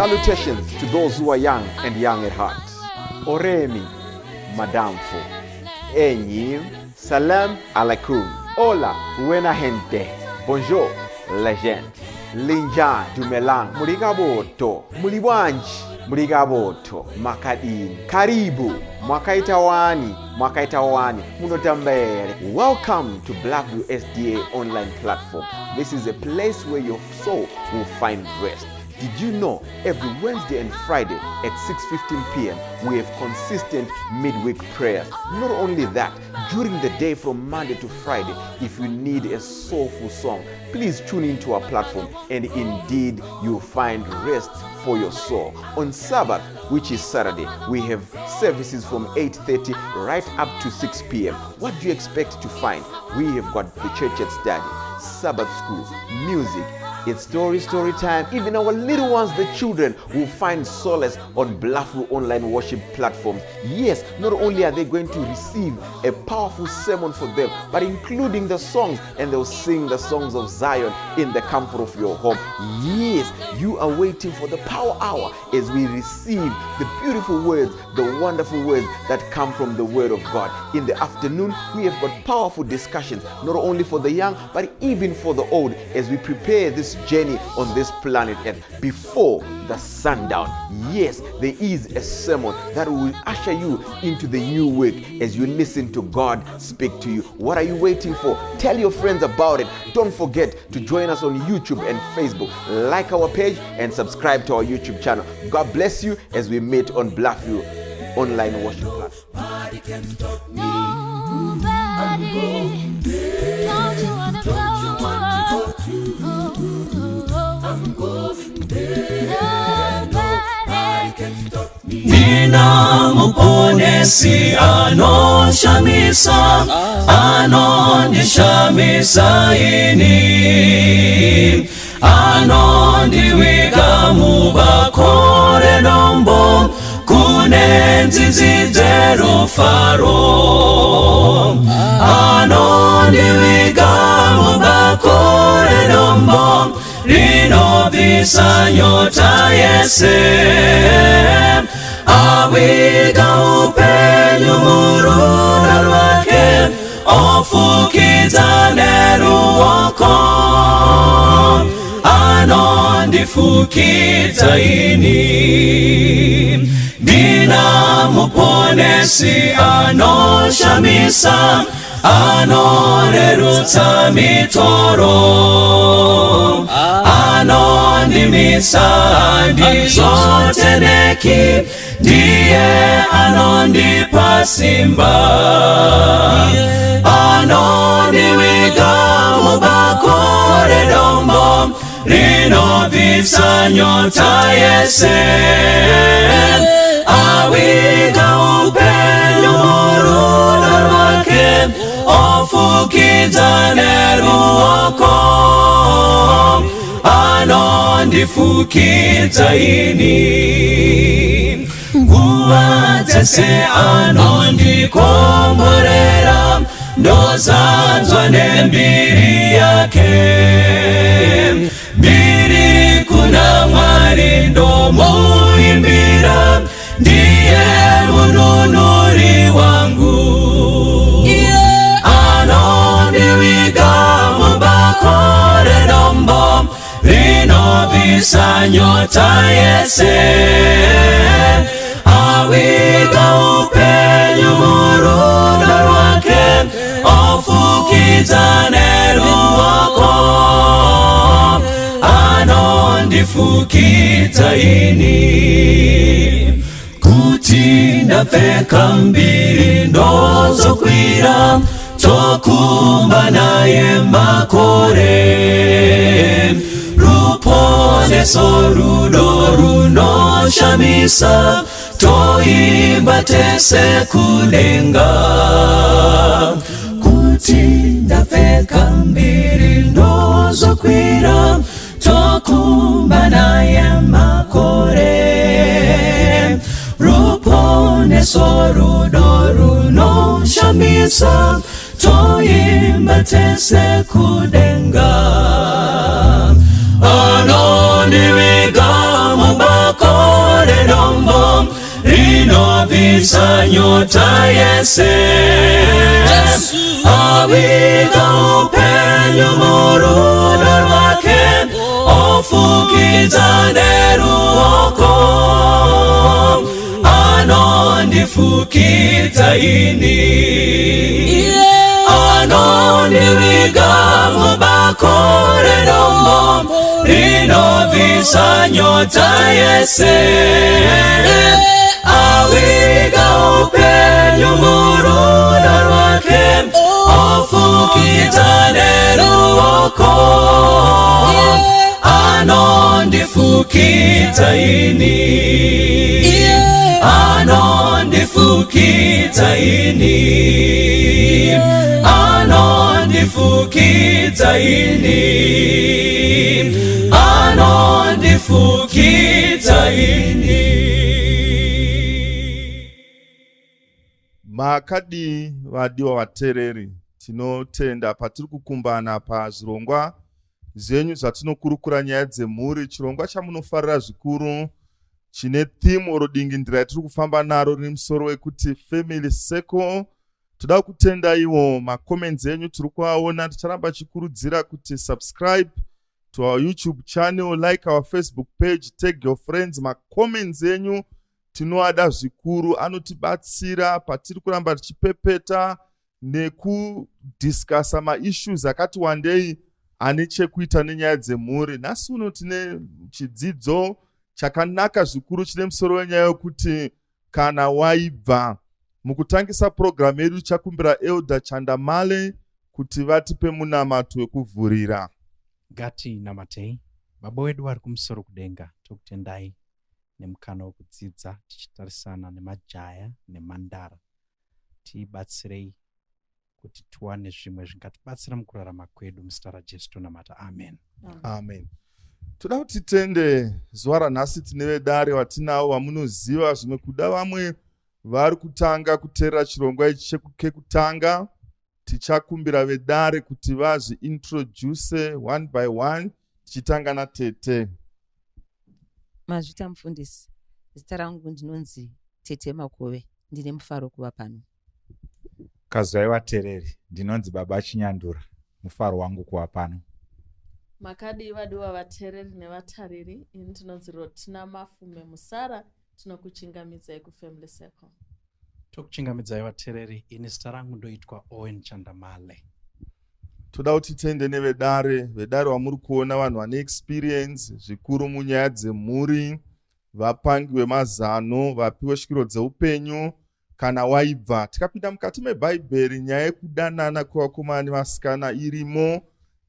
Salutations to those who are young and young at heart. Oremi, Madamfo, Enyi, Salam alaikum. Hola, buena gente. Bonjour, legend. Linja dumelang. Muli kabotu. Muli bwanji. Muli kabotu. Makadini. Karibu. Mwakaita wani. Mwakaita wani. Munotamba here. Welcome to Bluffview SDA online platform. This is a place where your soul will find rest. Did you know every Wednesday and Friday at 6:15 p.m. we have consistent midweek prayers? Not only that, during the day from Monday to Friday, if you need a soulful song, please tune into our platform and indeed you'll find rest for your soul. On Sabbath, which is Saturday, we have services from 8:30 right up to 6 p.m. What do you expect to find? We have got the church at study, Sabbath school, music. It's story time. Even our little ones, the children, will find solace on Bluffview online worship platforms. Yes, not only are they going to receive a powerful sermon for them, but including the songs, and they'll sing the songs of Zion in the comfort of your home. Yes, you are waiting for the power hour as we receive the beautiful words, the wonderful words that come from the Word of God. In the afternoon, we have got powerful discussions, not only for the young, but even for the old, as we prepare this journey on this planet Earth before the sundown. Yes, there is a sermon that will usher you into the new week as you listen to God speak to you. What are you waiting for? Tell your friends about it. Don't forget to join us on YouTube and Facebook. Like our page and subscribe to our YouTube channel. God bless you as we meet on Bluffview online worship platform. Nobody. Don't you wanna go? I'm going there. Nobody. Ndina muponesi anoshamisa, anondishamisa ini, anondiviga mubako redombo kune nzizi dzerufaro, anondiviga mubako redombo rinobvisa nyota yese, aviga upenyu murudo rwake, ofukidza neruoko, anondifukidza ini. Ndina muponesi anoshamisa, anorerutsa mitoro, anondimisa, handizoteneki, ndiye anondipa simba, anondiviga mubako redombo rinobvisa nyota yese, aviga upenyu murudo rwake, ofukidza neruoko, anondifukidza ini. Nguva dzese anondikomborera, ndozadzwa nembiri yake, mbiri kuna Mwari ndomuimbira, ndiye mununuri wangu, anondiviga mubako redombo rinobvisa nyota yese, aviga upenyu murudo rwake, ofukidza neruoko, anondifukidza ini. Kuti ndapfeka mbiri ndozokwira, tokumba naye makore, ruponeso rudo runoshamisa, toimba tese kudenga. Kuti ndapfeka mbiri ndozokwira, tokumba naye makore, ruponeso rudo runoshamisa, toimba tese kudenga. Anondiviga mubako Rinobvisa nyota yese. Aviga upenyu murudo rwake, ofukidza neruoko. Anondifukidza ini, anondiviga mubako redombo, rinobvisa nyota yese. Aviga upenyu murudo rwake, ofukidza neruoko. Anondifukidza ini, anondifukidza ini, anondifukidza ini, anondifukidza ini. Makadii vadiwa vateereri? Tinotenda patiri kukumbana pazvirongwa zvenyu zvatinokurukura nyaya dzemhuri. Chirongwa chamunofarira zvikuru chine theme or dingindira yatiri kufamba naro rine musoro wekuti Family Circle. Toda kutendaiwo macomments enyu, tiri kuaona. Ticharamba chikurudzira kuti subscribe to our YouTube channel, like our Facebook page, tag your friends. Macomments enyu tinoada zvikuru, anotibatsira patiri kuramba tichipepeta nekudiscussa maissues akati wandei ane chekuita nenyaya dzemhuri. Nhasi uno tine chidzidzo chakanaka zvikuru chine musoro wenyaya yokuti kana waibva. Mukutangisa purogiramu yedu, tichakumbira Elder Chandamale kuti vatipe munamato wekuvhurira. Ngatinamatei. Baba wedu vari kumusoro kudenga, tokutendai nemukana wekudzidza tichitarisana nemajaya nemhandara. Tibatsirei kuti tiwane zvimwe zvingatibatsira mukurarama kwedu. Muzita raJesu tonamata, amen. Amen. Toda kuti titende zuva ranhasi. Tine vedare vatinavo vamunoziva, zvimwe kuda vamwe vari kutanga kuteerera chirongwa ichi kekutanga. Tichakumbira vedare kuti vazviintroduce one by one, tichitanga natete. Mazvita mufundisi. Zita rangu ndinonzi Tete Makove. Ndine mufaro kuva pano. Kazwai vateereri, ndinonzi Baba Chinyandura. Mufaro wangu kuva pano. Makadii vadiwa vateereri nevatariri? Ini ndinonzi Rotina Mafume Musara. Tinokuchingamidzai kuFamily Circle. Tokuchingamidzai vateereri. Ini zita rangu ndoitwa Owen Chandamale. Toda kuti titende nevedare. Vedare vamuri kuona vanhu vane experience zvikuru munyaya dzemhuri, vapangi vemazano, vapi wesvikiro dzeupenyu. Kana waibva, tikapinda mukati mebhaibheri, nyaya yekudanana kwevakomana nevasikana irimo.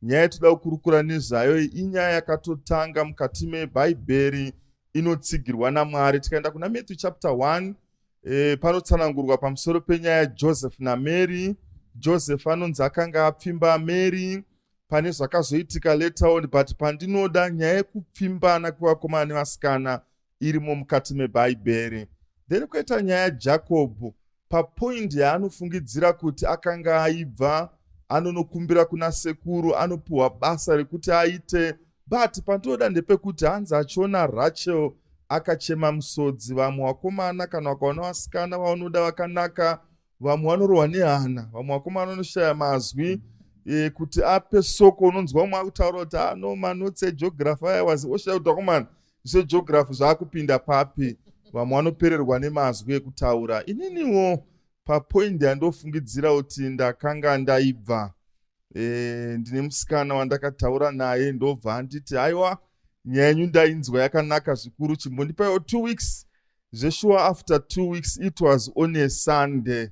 Nyaya yetoda kukurukura nezvayo inyaya yakatotanga mukati mebhaibheri, inotsigirwa naMwari. Tikaenda kuna Matthew chapter 1, panotsanangurwa pamusoro penyaya yaJoseph naMary. Joseph anonzi akanga apfimba Mary. Pane zvakazoitika later on, but pandinoda, nyaya yekupfimbana kwevakomana nevasikana irimo mukati mebhaibheri. Then kwoita nyaya yaJakobho, papoint yaanofungidzira kuti akanga aibva, anonokumbira kuna sekuru, anopiwa basa rekuti aite. But pandinoda ndepekuti hanzi achiona Rachel akachema musodzi. Vamwe vakomana kana vakaona vasikana vaunoda vakanaka, vamwe vanorohwa nehana, vamwe vakomana vanoshaya mazwi kuti ape soko. Unonzwa umwe akutaura kuti ano manotes egeography aya wazi, oshaya kuti vakomana, zvegeography zvaakupinda papi? Vamwe vanopererwa nemazwi ekutaura. Ininiwo papoint yandofungidzira kuti ndakanga ndaibva, ndine musikana wandakataura naye, ndobva anditi, "Aiwa, nyaya yenyu ndainzwa yakanaka zvikuru, chimbondipaiwo 2 weeks." Zveshuwa, after 2 weeks, it was on a Sunday,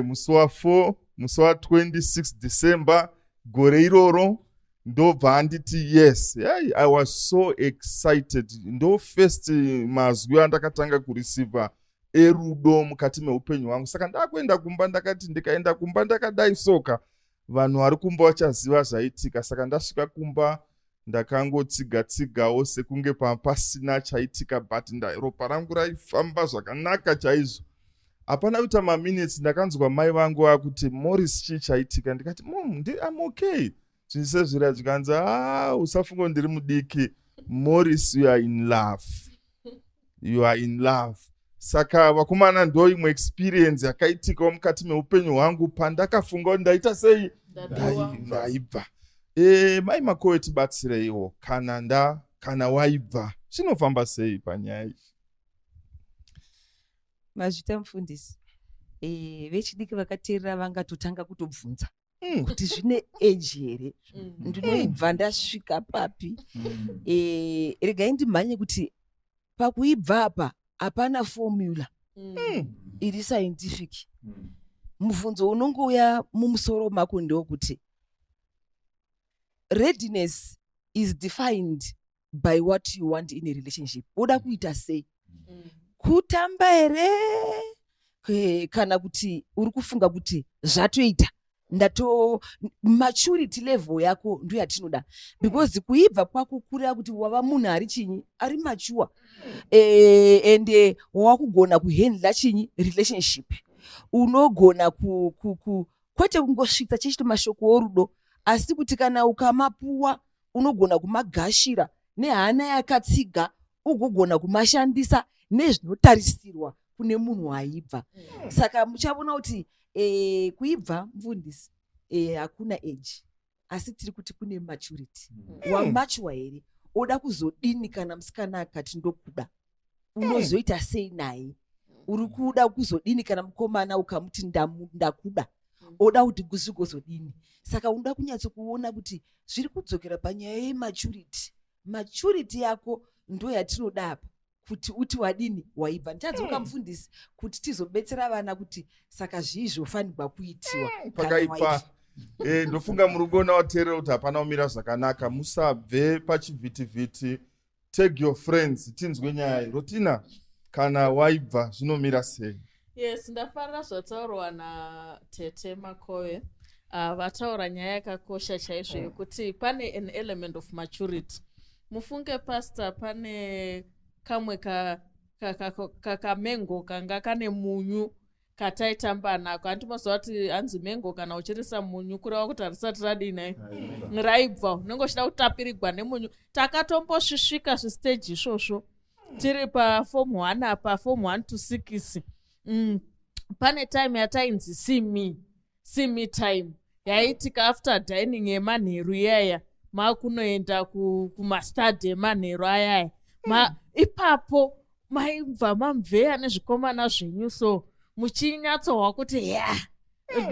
musi wa4, musi wa26 December gore iroro, ndobva anditi yes. Hey, I was so excited. Ndo first mazwi andakatanga kureceiva erudo mukati meupenyu hwangu. Saka ndakuenda kumba, ndakati ndikaenda kumba ndakadai soka, vanhu vari kumba vachaziva zvaitika. Saka ndasvika kumba, ndakangotsiga tsigawo sekunge pasina chaitika, but ropa rangu raifamba zvakanaka chaizvo. Hapana kuita maminutes, ndakanzwa mai vangu vakuti, "Morris, chii chaitika?" Ndikati, "Mom, I'm okay." Zvinhu sezvira zvikanzi, "A, usafunga ndiri mudiki, Morris. You are in love, you are in love." Saka vakomana, ndo imwe experience yakaitikawo mukati meupenyu hwangu pandakafunga kuti ndaita sei. Ndadiwa. Ndaibva. Mai Makowe, tibatsireiwo kana waibva, zvinofamba sei panyaya iyi? Mazvita, mufundisi. Vechidiki vakateerera vangatotanga kutobvunza kuti zvine age here, ndinoibva ndasvika papi? Regai ndimhanye kuti pakuibva apa hapana formula iri scientific. Mubvunzo unongouya mumusoro mako ndewokuti readiness is defined by what you want in a relationship. Woda kuita sei? Kutamba here, kana kuti uri kufunga kuti zvatoita, ndato maturity level yako ndo yatinoda? Because kuibva kwako kureva kuti wava munhu ari chinyi, ari mature, ende wawakugona kuhandla chinyi, relationship. Unogona kwete kungosvitsa chechito mashoko orudo, asi kuti kana ukamapuwa unogona kumagashira nehana yakatsiga, ugogona kumashandisa nezvinotarisirwa kune munhu aibva. Saka muchaona kuti kuibva, mufundisi, hakuna age, asi tiri kuti kune maturity. Wamature here? Oda kuzodini kana musikana akati ndokuda? Unozoita sei naye? Uri kuda kuzodini kana mukomana ukamuti ndakuda? Oda kuti zvigozodini? Saka unoda kunyatsokuona kuti zviri kudzokera panyaya yematurity. Maturity yako ndo yatinoda apa kuti uti wadini, waibva. Ndichadzoka, mufundisi, kuti tizobetsera vana kuti saka zvii zvofanirwa kuitiwa kana Pakaipa. waibva. Ndofunga muri kuona, vateerera, kuti hapana kumira zvakanaka. Musabve pachivhitivhiti. Take your friends, tinzwe nyaya iyi. Rotina, kana waibva zvinomira sei? Yes, ndafarira zvataurwa natete Makove. Vataura nyaya yakakosha chaizvo yekuti pane an element of maturity. Mufunge, pastor, pane kamwe kamengo kanga kane munyu kataitamba nako. Handimoziva kuti hanzi mengo kana uchirisa munyu kureva kuti harisati radini, raibva. Unenge uchida kutapirigwa nemunyu. Takatombosvisvika zvistage izvozvo tiri paform 1 apa, form 1 to 6. Pane time yatainzi see me, see me time yaiitika after dining yemanheru iyaya, makunoenda kumastadi emanheru ayaya. Ipapo maibva mamveya nezvikomana zvenyu, so muchinyatsohwa kuti ya,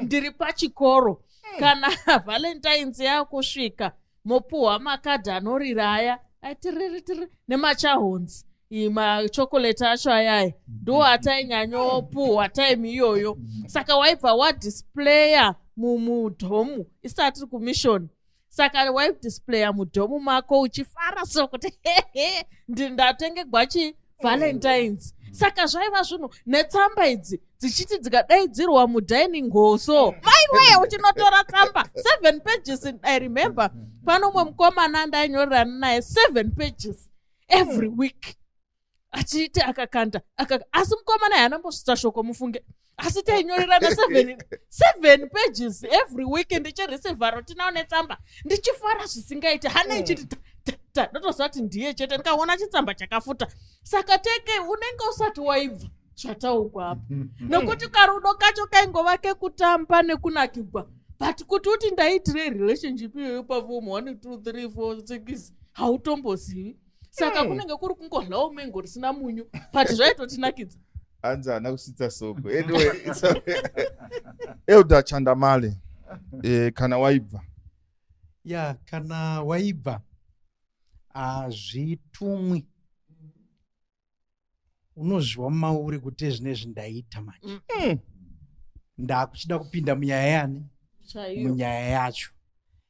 ndiri pachikoro. Kana Valentines yakusvika, mopuhwa makadhi anorira aya aitiriri tiri nemachahonzi, machocolate acho ayaya ndo atainyanyopuhwa time iyoyo. Saka waibva wadisplaya mudorm isati tiri kumission. Saka waidisplaya mudorm mako uchifara so kuti hehe, ndatengegwa chi Valentines. Saka zvaiva zvinhu netsamba idzi dzichiti dzikadaidzirwa mudining hall, so maiwe, uchinotora tsamba 7 pages. I remember pano umwe mukomana andainyorerana naye 7 pages every week, achiiti akakanda asi mukomana haanambosvitsa shoko, mufunge. Asi tainyorerana 7 pages every week, ndichireceiva rotinawo netsamba, ndichifara zvisingaiti, hana ichiti ta ta ta, ndotoziva kuti ndiye chete ndikaona chitsamba chakafuta. Saka teke unenge usati waibva zvataugwa apa, nekuti karudo kacho kaingova kekutamba nekunakigwa, but kuti uti ndaitirei relationship iyoyo paform 1 2 3 4 6, hautombozivi. Saka kunenge kuri kungodlawo mengo risina munyu, but zvaitotinakidza. Hanzi haana kusvitsa soko. Anyway, Elder Chandamale, kana waibva? Ya, kana waibva hazvitumwi. Unozviwa mauri kuti zvinezvi ndaita manje, ndakuchida kupinda munyaya yani. Chaiyo. Munyaya yacho,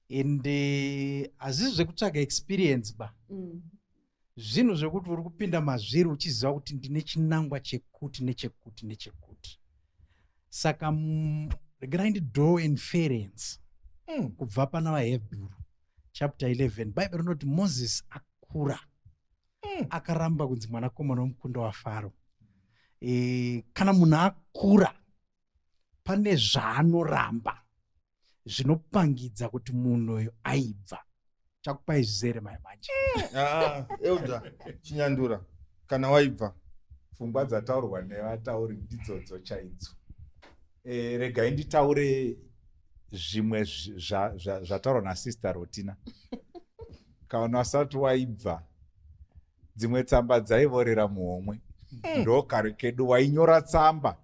ende hazisi zvekutsvaga experience ba. Zvinhu zvekuti uri kupinda mazviri uchiziva kuti ndine chinangwa chekuti nechekuti nechekuti. Saka regerai ndidraw inference kubva pana vaHebheru chapter 11. Bhaibheri rinoti Moses akura, akaramba kunzi mwanakomana womukunda waFaro. Kana munhu akura, pane zvaanoramba zvinopangidza kuti munhu uyu aibva. Chakupai zvizere mai manje. Ah, Elder Chinyandura, kana waibva? Pfungwa dzataurwa nevatauri ndidzodzo chaidzo. Regai nditaure zvimwe zvataurwa nasister Rotina. Kana wasati waibva, dzimwe tsamba dzaivorera muhomwe. Ndokare kedu wainyora tsamba,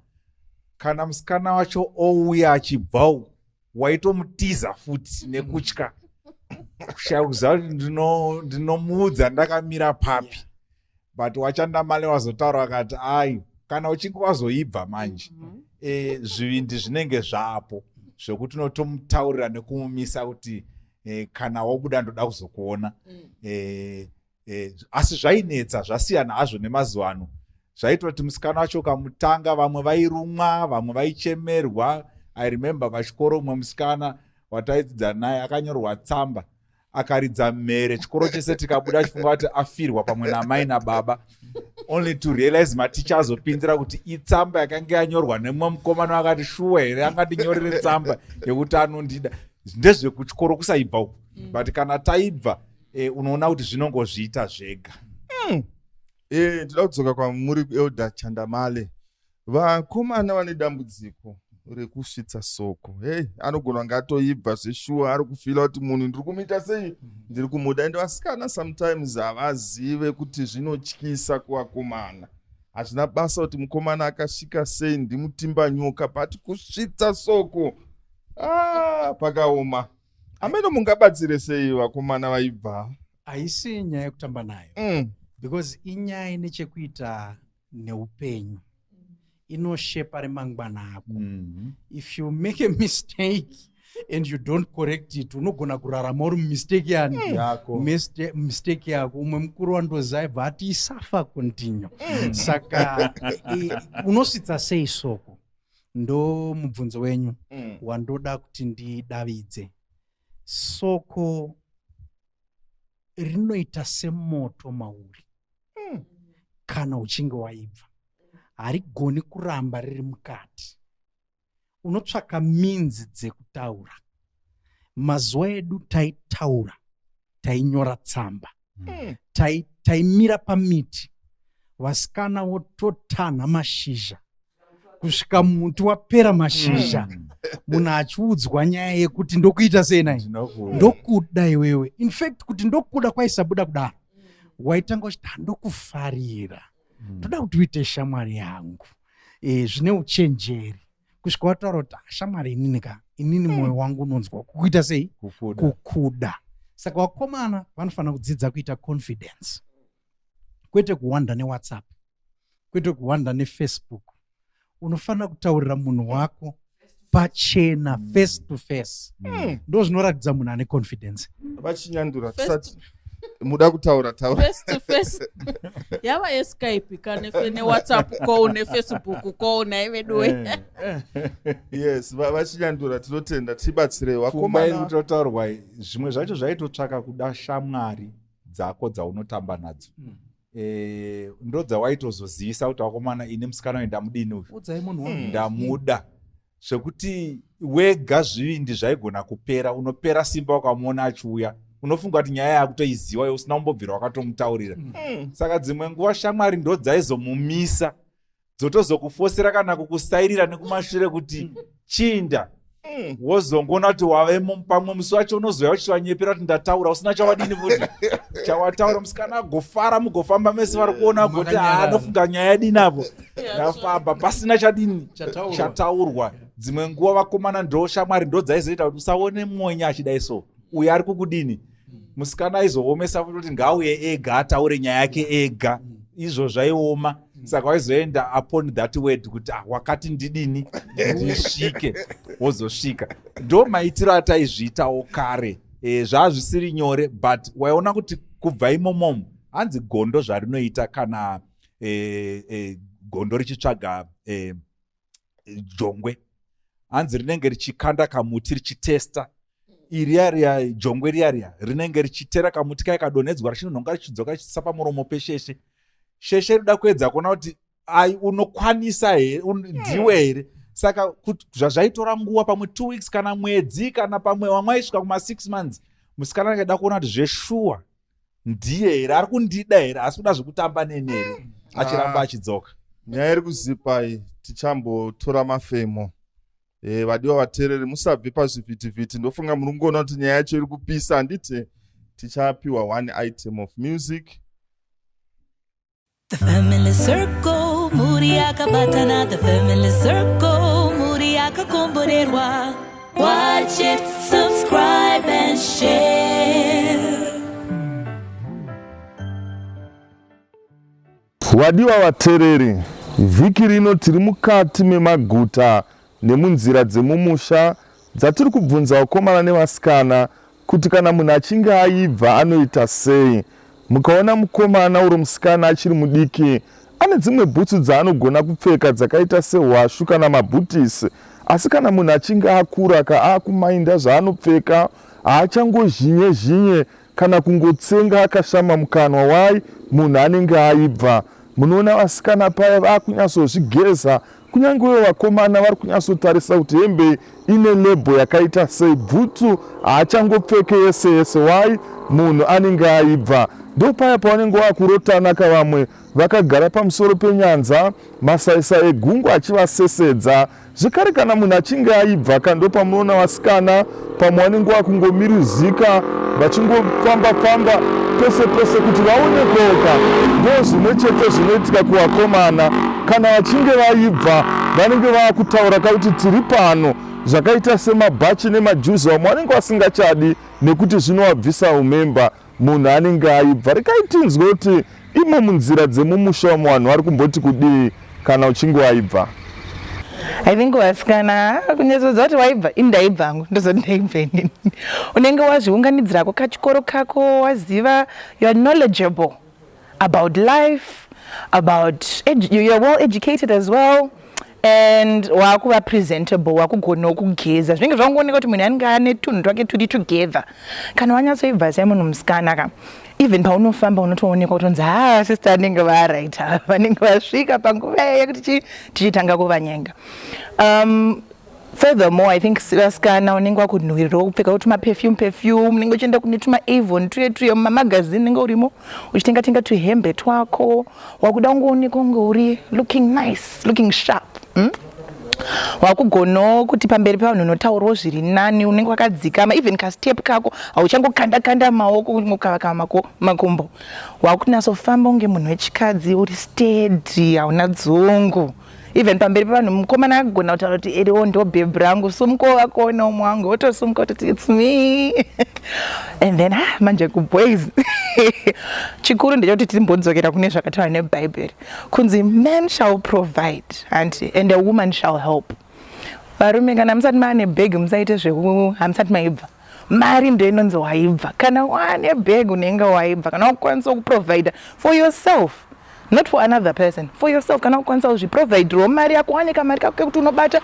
kana musikana wacho ouya achibva uku, waitomutiza futi nekutya, kushaya kuziva kuti ndinomuudza ndakamira papi. But waChandamale wazotaura akati ai, kana uchinge wazoibva manje, zvivindi zvinenge zvapo zvekuti unotomutaurira nekumumisa kuti kana wabuda ndoda kuzokuona. Asi zvainetsa, zvasiyana hazvo nemazuva ano. Zvaita kuti musikana wacho ukamutanga, vamwe vairumwa, vamwe vaichemerwa. I remember pachikoro umwe musikana wataidzidza naye akanyorwa tsamba, akaridza mhere chikoro chese tikabuda, achifunga kuti afirwa pamwe namai nababa, only to realize maticha azopinzira kuti itsamba yakanga yanyorwa nemumwe mukomana. Akati shuwa here angandinyorere tsamba yekuti anondida? Ndezvekuchikoro kusaibva uku. But kana taibva, unoona kuti zvinongozviita zvega. Ndoda kudzoka kwamuri, Elder Chandamale. Vakomana vane dambudziko rekusvitsa soko. Hei, anogona kunge atoibva zveshuwa, ari kufeela kuti munhu ndiri kumuita sei, ndiri kumuda. Ende vasikana sometimes havazive kuti zvinotyisa kuvakomana. Hazvina basa kuti mukomana akasvika sei, ndimutimba nyoka, but kusvitsa soko, ah, pakaoma. Ameno mungabatsire sei vakomana vaibva? Haisi nyaya yekutamba nayo, because inyaya ine chekuita neupenyu, inoshepa remangwana ako. If you make a mistake and you don't correct it, unogona kurarama uri mumistake yani. Yako. Mistake yako. Umwe mukuru wandoziva aibva ati isafa continue. Saka unosvitsa sei soko, ndo mubvunzo wenyu wandoda kuti ndidavidze. Soko rinoita semoto mauri. Kana uchinge waibva, harigoni kuramba riri mukati, unotsvaka minzi dzekutaura. Mazuva edu taitaura, tainyora tsamba, taimira pamiti, vasikana vototanha mashizha kusvika muti wapera mashizha, munhu achiudzwa nyaya yekuti ndokuita sei nai. Ndinokuda. Ndokuda iwewe. In fact, kuti ndokuda kwaisabuda kudaro, waitanga uchiti, "Ah, ndokufarira, ndoda kuti uite shamwari yangu," zvine uchenjeri kusvika wataura kuti, "Ah, shamwari, inini ka, inini mwoyo wangu unonzwa kukuita sei?" Kukuda. Kukuda. Saka vakomana vanofanira kudzidza kuita confidence, kwete kuwanda neWhatsApp, kwete kuwanda neFacebook. Unofanira kutaurira munhu wako pachena, face to face. Ndo zvinoratidza munhu ane confidence. Vachinyandura, tisati muda kutaura, taura. Face to face yava yeSkype ka, neWhatsApp call, neFacebook call, nai veduwe. Yes, vachinyandura, tinotenda, tibatsirei Pfungwa iri vakomana. kutotaurwa, zvimwe zvacho zvaitotsvaka kuda shamwari dzako dzaunotamba nadzo. Ndo dzawaitozozivisa kuti vakomana, ini musikana uyu ndamudini uyu? Udzai munhu wangu. Ndamuda. Zvekuti wega zvivindi zvaigona kupera, unopera simba ukamuona achiuya, unofunga kuti nyaya yakutoiziva iwe usina kumbobvira wakatomutaurira. Saka dzimwe nguva shamwari ndo dzaizomumisa, dzotozokufosera kana kukusairira nekumashure kuti chinda. Wozongoona kuti wavemo. Pamwe musi wacho unozouya uchivanyepera kuti ndataura, usina chawadini futi chawataura. Musikana agofara, mugofamba mese, vari kuona agoti, Makanyarara. "Ah, anofunga nyaya yadini apo yafamba pasina chadini?" Chataurwa. Chataurwa. Dzimwe nguva vakomana, ndo shamwari ndo dzaizoita kuti usaone monya achidai, so uyo ari kukudini. Musikana aizoomesa futi kuti ngaauye ega, ataure nyaya yake ega. Izvo zvaioma. Saka waizoenda upon that word kuti, ah, wakati ndidini, ndisvike, wozosvika. Ndo maitiro ataizviitawo kare. Zvaa zvisiri nyore, but waiona kuti kubva imomomo, hanzi gondo zvarinoita kana gondo richitsvaga jongwe, hanzi rinenge richikanda kamuti richitesta. Iriya riya jongwe riya riya rinenge richitera kamuti kaya kadonhedzwa, richinonhonga, richidzoka, richisa pamuromo pesheshe. Sheshe rinoda kuedza kuona kuti ai, unokwanisa here, ndiwe here. Saka zvazvaitora nguva, pamwe 2 weeks kana mwedzi, kana pamwe vamwe aisvika kuma6 months, musikana anenge ada kuona kuti zveshuwa ndiye here, ari kundida here, asi kuda zvekutamba neni here, achiramba Ah. achidzoka. Nyaya iri kuzipa iyi, tichambotora mafemo. E, vadiwa vateereri musabve pazvivhitivhiti, ndofunga muri kungoona kuti nyaya yacho iri kupisa handiti? Tichapiwa one item of music. The family circle, mhuri yakabatana. The family circle, mhuri yakakomborerwa. Watch it, subscribe and share. Wadiwa vateereri, vhiki rino tiri mukati memaguta nemunzira dzemumusha dzatiri kubvunza vakomana nevasikana kuti kana munhu achinge aibva anoita sei. Mukaona mukomana uro musikana achiri mudiki ane dzimwe bhutsu dzaanogona kupfeka dzakaita sehwashu kana mabhutisi, asi kana munhu achinge akura ka akumainda zvaanopfeka haachangozhinye zhinye kana kungotsenga akashama mukanwa why munhu anenge aibva. Munoona vasikana paya vakunyatsozvigeza kunyangewo vakomana vari kunyatsotarisa kuti hembe ine lebho yakaita sei, bhutsu haachangopfeke yese yese why munhu anenge aibva. Ndopaya pavanenge vakurotana ka vamwe vakagara pamusoro penyanza masaisai egungwa achivasesedza. Zvekare kana munhu achinge aibva ka ndopamunoona vasikana pamwe vanenge vakungomirizika vachingofamba famba pese pese kuti vaonekoka. Ndo zvimwe chete zvinoitika kuvakomana kana vachinge vaibva vanenge vakutaura ka kuti tiri pano, zvakaita semabhachi nemajuzi vamwe vanenge vasingachadi nekuti zvinovabvisa umemba. Munhu anenge aibva. Rekai tinzwe kuti imo munzira dzemumusha umo vanhu vari kumboti kudii kana uchinge waibva. I think vasikana kunyatsoziva kuti waibva, ini ndaibva hangu, ndozoti ndaibva inini. Unenge wazviunganidzirako kachikoro kako, waziva, you are knowledgeable about life, about you are well educated as well, and wakuva presentable, wakugonawo kugeza. Zvinenge zvangooneka kuti munhu anenge ane tunhu twake turi together. Kana wanyatsoibva semunhu musikana ka, even paunofamba unotoonekwa kutonzi ha sister anenge varight, vanenge vasvika panguva yekuti tichitanga kuvanyenga. Furthermore, I think vasikana unenge wakunhuhwirirawo kupfeka kuti maperfume perfume, unenge uchienda kune tuma Avon tuye tuye mumamagazini unenge urimo uchitenga tenga tuhembe twako, wakuda kungoonekwa kunge uri looking nice, looking sharp, Wakugonawo kuti pamberi pevanhu unotaurawo zviri nani, unenge wakadzikama, even kastep kako hauchangokanda kanda maoko kungokavaka makumbo, wakunatsofamba kunge munhu wechikadzi uri steady, hauna dzungu. Even pamberi pevanhu mukomana akugona kutaura kuti eriwo ndo bhebhi rangu, sumuka vakuona umwe wangu, wotosumuka kutoti it's me. And then ah, manje kuboys chikuru ndechekuti timbodzokera kune zvakataura nebhaibheri kunzi man shall provide and, and a woman shall help. Varume kana musati maane bhegi musaite zveku hamusati maibva. Mari ndo inonzi waibva. Kana waane bhegi unenge waibva, kana wakukwanisa kuprovida for yourself, not for another person, for yourself. Kana ukwanisa kuzviprovidirawo mari yako, wane kamari kako kekuti unobata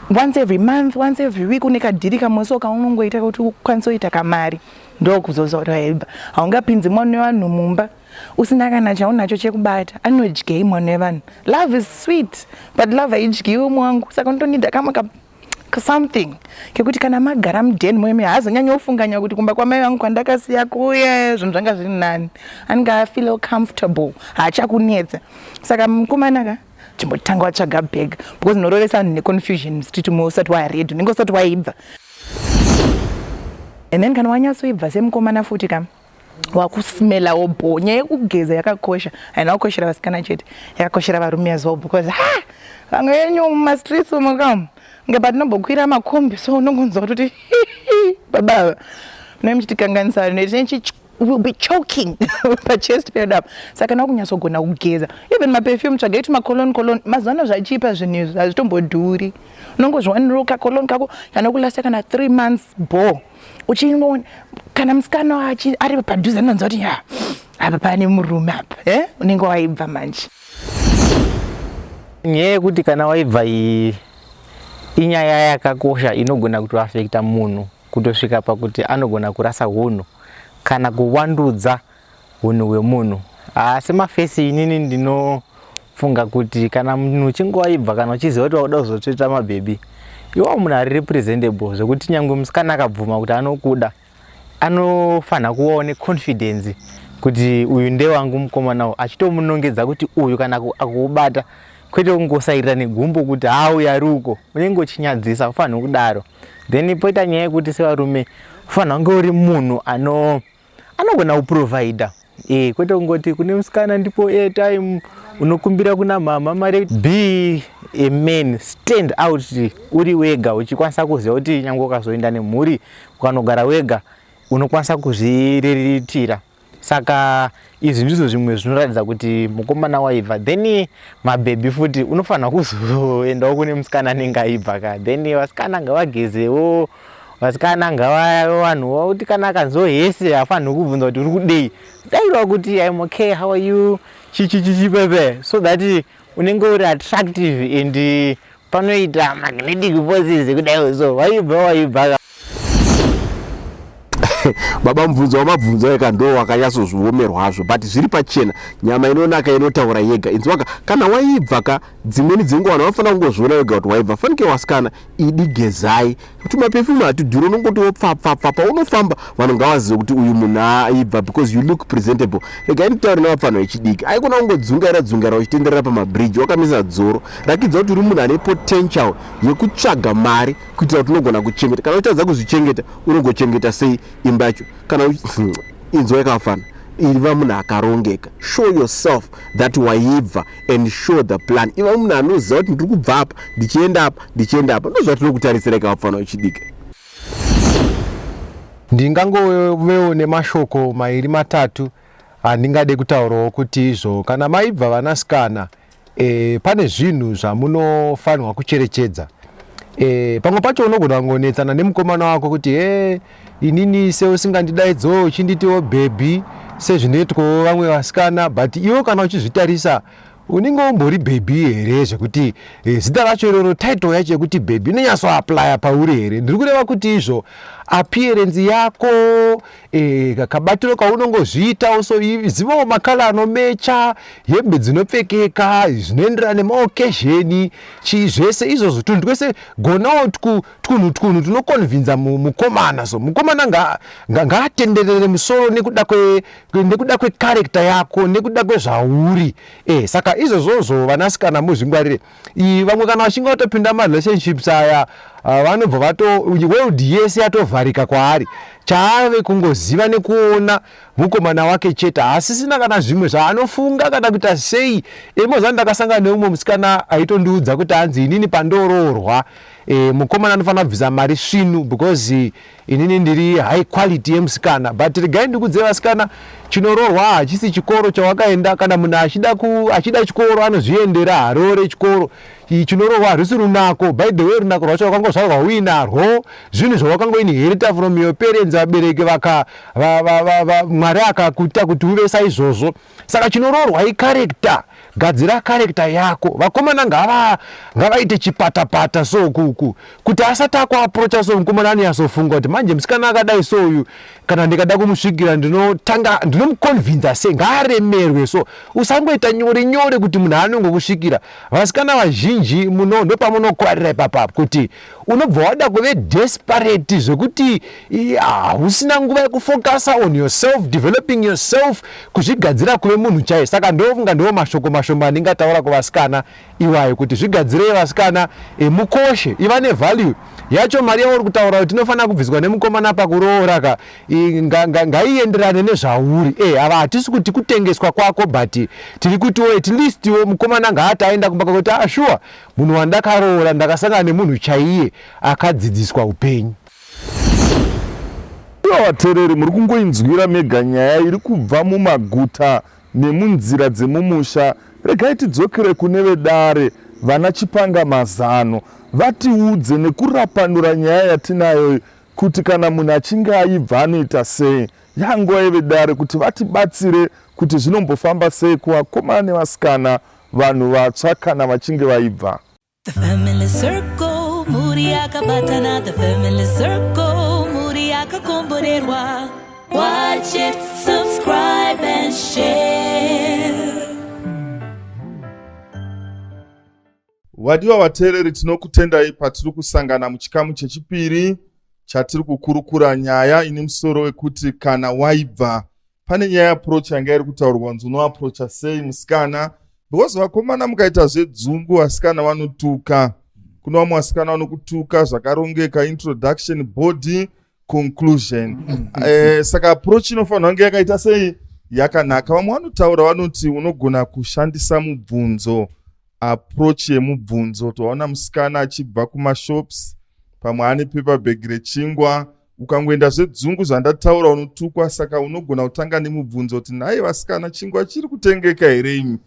once every month, once every week, une kadhiri kamwe so kaunongoita kuti ukwanise kuita kamari, ndokuzoziva kuti waibva. Haungapinzi mwana wevanhu mumba usina kana chaunacho chekubata. Anodyei mwana wevanhu? Love is sweet, but love haidyiwi mwangu. Saka unotonida kamwe ka something kekuti kana magara mudheni moimi haazonyanyofunganya kuti kumba kwamai vangu kwandakasiya kuye zvinhu zvanga zviri nani. Anenge afeel comfortable, haachakunetsa. Saka mukomana ka chimbotanga watsvaga bag, because unorovesa vanhu neconfusion mustreet umo usati waready, unenge usati waibva. And then kana wanyatsoibva semukomana futi ka, wakusmelawo bho. Nyaya yekugeza yakakosha, haina kukoshera vasikana chete, yakakoshera varume as well, because ha vamwe venyu mumastreets umo kam nge patinombokwira makombi so unongonzwa kutoti baba munenge muchitikanganisa, will be choking pachest pedu apa. Saka kana wakunyatsogona kugeza, even maperfume, tsvagai tumacolon colon. Mazuva ano zvachipa zvinhu izvi hazvitombodhuri, unongozviwanirawo kacolon kako kana kulasta kana 3 months bho. Uchinoona kana musikana ari padhuze anonzwa kuti ya apa pane murume apa, eh? Unenge waibva manje. Nyaya yekuti kana waibva iyi inyaya yakakosha, inogona kutoafekta munhu kutosvika pakuti anogona kurasa hunhu kana kuwandudza hunhu hwemunhu. Asi mafesi inini ndinofunga kuti kana munhu uchinge waibva, kana uchiziva kuti wakuda kuzotsveta mabhebhi, iwawo munhu ari representable, zvekuti nyange musikana akabvuma kuti anokuda anofanira kuvawo neconfidence kuti uyu ndewangu mukomana uyu, achitomunongedza kuti uyu kana akuubata. Kwete kungosairira negumbo kuti haa uyo ari uko, unenge uchinyadzisa, ufanirwa kudaro. Then poita nyaya yekuti sevarume ufanirwa kunge uri munhu ano anogona kuprovhaidha e, kwete kungoti kune musikana ndipo airtime unokumbira kuna mama mari. Be a man, stand out uri wega, uchikwanisa kuziva kuti nyange ukazoenda nemhuri ukanogara wega unokwanisa kuzviriritira. Saka izvi ndizvo zvimwe zvinoratidza kuti mukomana waibva. Then mabhebhi futi unofanira kuzoendawo kune musikana anenge aibva ka. Then vasikana ngavagezewo, vasikana ngavave vanhu vakuti kana akanzwa hese haafanirwi kubvunza kuti uri kudei, dairwa kuti I'm okay, how are you, chichichichi pepe, so that unenge uri attractive and panoita magnetic forces kudai. So waibva waibva. Baba, mubvunzo wamabvunzo eka ndo wakanyatsozviomerwazvo, but zviri pachena, nyama inonaka inotaura yega. Inzwaka, kana waibva ka, dzimweni dzenguva vanhu vanofanira kungozviona wega kuti waibva. Fanike wasikana idi gezai kuti maperfume hatidhuri, unongoti wopfapfapfa paunofamba, vanhu ngavazive kuti uyu munhu aibva because you look presentable. Regai nditaure nevapfanho vechidiki, aikona kungodzungaira dzungaira uchitenderera pamabridge wakamisa dzoro. Rakidza kuti uri munhu ane potential yekutsvaga mari kuitira kuti unogona kuchengeta. Kana uchitadza kuzvichengeta, unogochengeta sei imba yacho? Kana inzwa yakafana, iva munhu akarongeka. Show yourself that waibva and show the plan. Iva munhu anoziva kuti ndiri kubva apa ndichienda apa ndichienda apa. Ndozvatinokutarisira ikavapfana uchidika. Ndingangovewo nemashoko mairi matatu handingade kutaurawo kuti izvo kana maibva vanasikana, pane zvinhu zvamunofanirwa kucherechedza. Pamwe pacho unogona kungonetsana nemukomana wako kuti e inini seusingandidaidzowo uchinditiwo baby sezvinoitwawo vamwe vasikana, but iwe kana uchizvitarisa unenge umbori baby here, zvekuti zita racho iroro, title yacho yekuti baby inonyatsoapplya pauri here? Ndiri kureva kuti izvo appearance yako, kabatiro kaunongozviitawo, so zivawo macolour anomatcha, hembe dzinopfekeka zvinoenderana nemaoccasion, chii zvese izvozvo, tunhu twese. Gonawo twunhu twunhu tunoconvinza mukomana. So mukomana ngaatenderere musoro nekuda kwecharacter yako, nekuda kwezvauri. Saka izvozvozvo vanasikana muzvingwarire. Vamwe kana vachinge vatopinda marelationships aya, vanobva vato world yese yatovharika kwaari, chaave kungoziva nekuona mukomana wake chete, haasisina kana zvimwe zvaanofunga kana kuita sei. Emozani ndakasangana neumwe musikana aitondiudza kuti hanzi inini pandoroorwa, mukomana anofanira kubvisa mari svinu because inini ndiri high quality yemusikana. But regai ndikudze vasikana, chinoroorwa hachisi chikoro chawakaenda. Kana munhu achida chikoro anozviendera, haroore chikoro. Chinoroorwa harisi runako. By the way, runako rwacho wakangozvarwa uinarwo, zvinhu zvawakangoinherita from your parents, vabereki vaka Mwari akakuita kuti uve saizvozvo. Saka chinoroorwa icharacter. Gadzira character yako. Vakomana ngavaite chipatapata, so kuku kuti asati akuapproacha, so mukomana anonyatsofunga kuti manje musikana akadai so uyu, kana ndikada kumusvikira ndinotanga ndinomuconvinza sei? Ngaaremerwe. So usangoita nyore nyore kuti munhu anongokusvikira. Vasikana vazhinji muno ndopamunokwarira ipapapo, kuti unobva wada kuve desperate zvekuti hausina nguva yekufocusa on yourself, developing yourself, kuzvigadzira kuve munhu chaiye. Saka ndofunga ndiwo mashoko mashoma andingataura kuvasikana iwayo, kuti zvigadzirei vasikana, mukoshe, iva nevalue yacho. Mari yauri kutaura kuti inofanira kubviswa nemukomana pakuroora ka, ngaienderane nezvauri. Ava hatisi kuti kutengeswa kwako, but tiri kutiwo at least wo mukomana ngaati aenda kumba kwako kuti ah, sure, munhu wandakaroora ndakasangana nemunhu chaiye akadzidziswa upenyu. Iva vateereri, muri kungoinzwira mega nyaya iri kubva mumaguta nemunzira dzemumusha. Regai tidzokere kune vedare, vana chipanga mazano, vatiudze nekurapanura nyaya yatinayo kuti kana munhu achinge aibva anoita sei. Yanguva yevedare kuti vatibatsire kuti zvinombofamba sei kuvakomana nevasikana, vanhu vatsva kana vachinge vaibva. The family circle, mhuri yakabatana. The family circle, mhuri yakakomborerwa. Watch it, subscribe and share. Vadiwa vateereri, tinokutendai patiri kusangana muchikamu chechipiri chatiri kukurukura nyaya ine musoro wekuti kana waibva. Pane nyaya yeapproach yanga iri kutaurwa, kunzi unoapproacha sei musikana. Because vakomana mukaita zvedzungu vasikana vanotuka. Kuna vamwe vasikana vanokutuka zvakarongeka, introduction, body, conclusion. Saka approach inofanira kunge yakaita sei? Yakanaka. Vamwe vanotaura vanoti unogona kushandisa mubvunzo, approach yemubvunzo. Toona musikana achibva kumashops, pamwe ane paper bag rechingwa, ukangoenda zvedzungu zvandataura unotukwa. Saka unogona kutanga nemubvunzo kuti, nhai vasikana, chingwa chiri kutengeka here imi?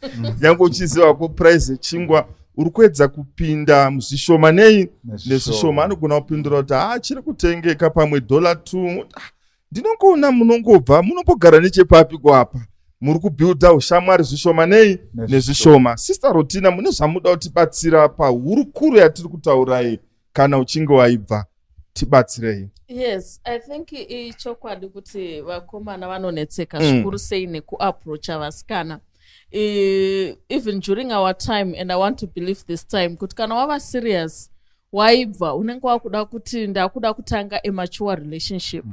Nyange uchiziva ko price yechingwa, uri kuedza kupinda zvishoma nei nezvishoma. Anogona kupindura kuti ha, chiri kutengeka pamwe $2. Ah, ndinongoona munongobva munombogara nechepapi kwapa, muri kubuilda ushamwari zvishoma nei nezvishoma. Sister Rotina, mune zvamuda kutibatsira pahurukuro yatiri kutaurai? Kana uchinge waibva, tibatsirei. Yes, I think ichokwadi kuti vakomana vanonetseka zvikuru sei nekuapproacha vasikana. Even during our time, and I want to believe this time, kuti kana wava serious, waibva, unenge wakuda kuti ndakuda kutanga a mature relationship,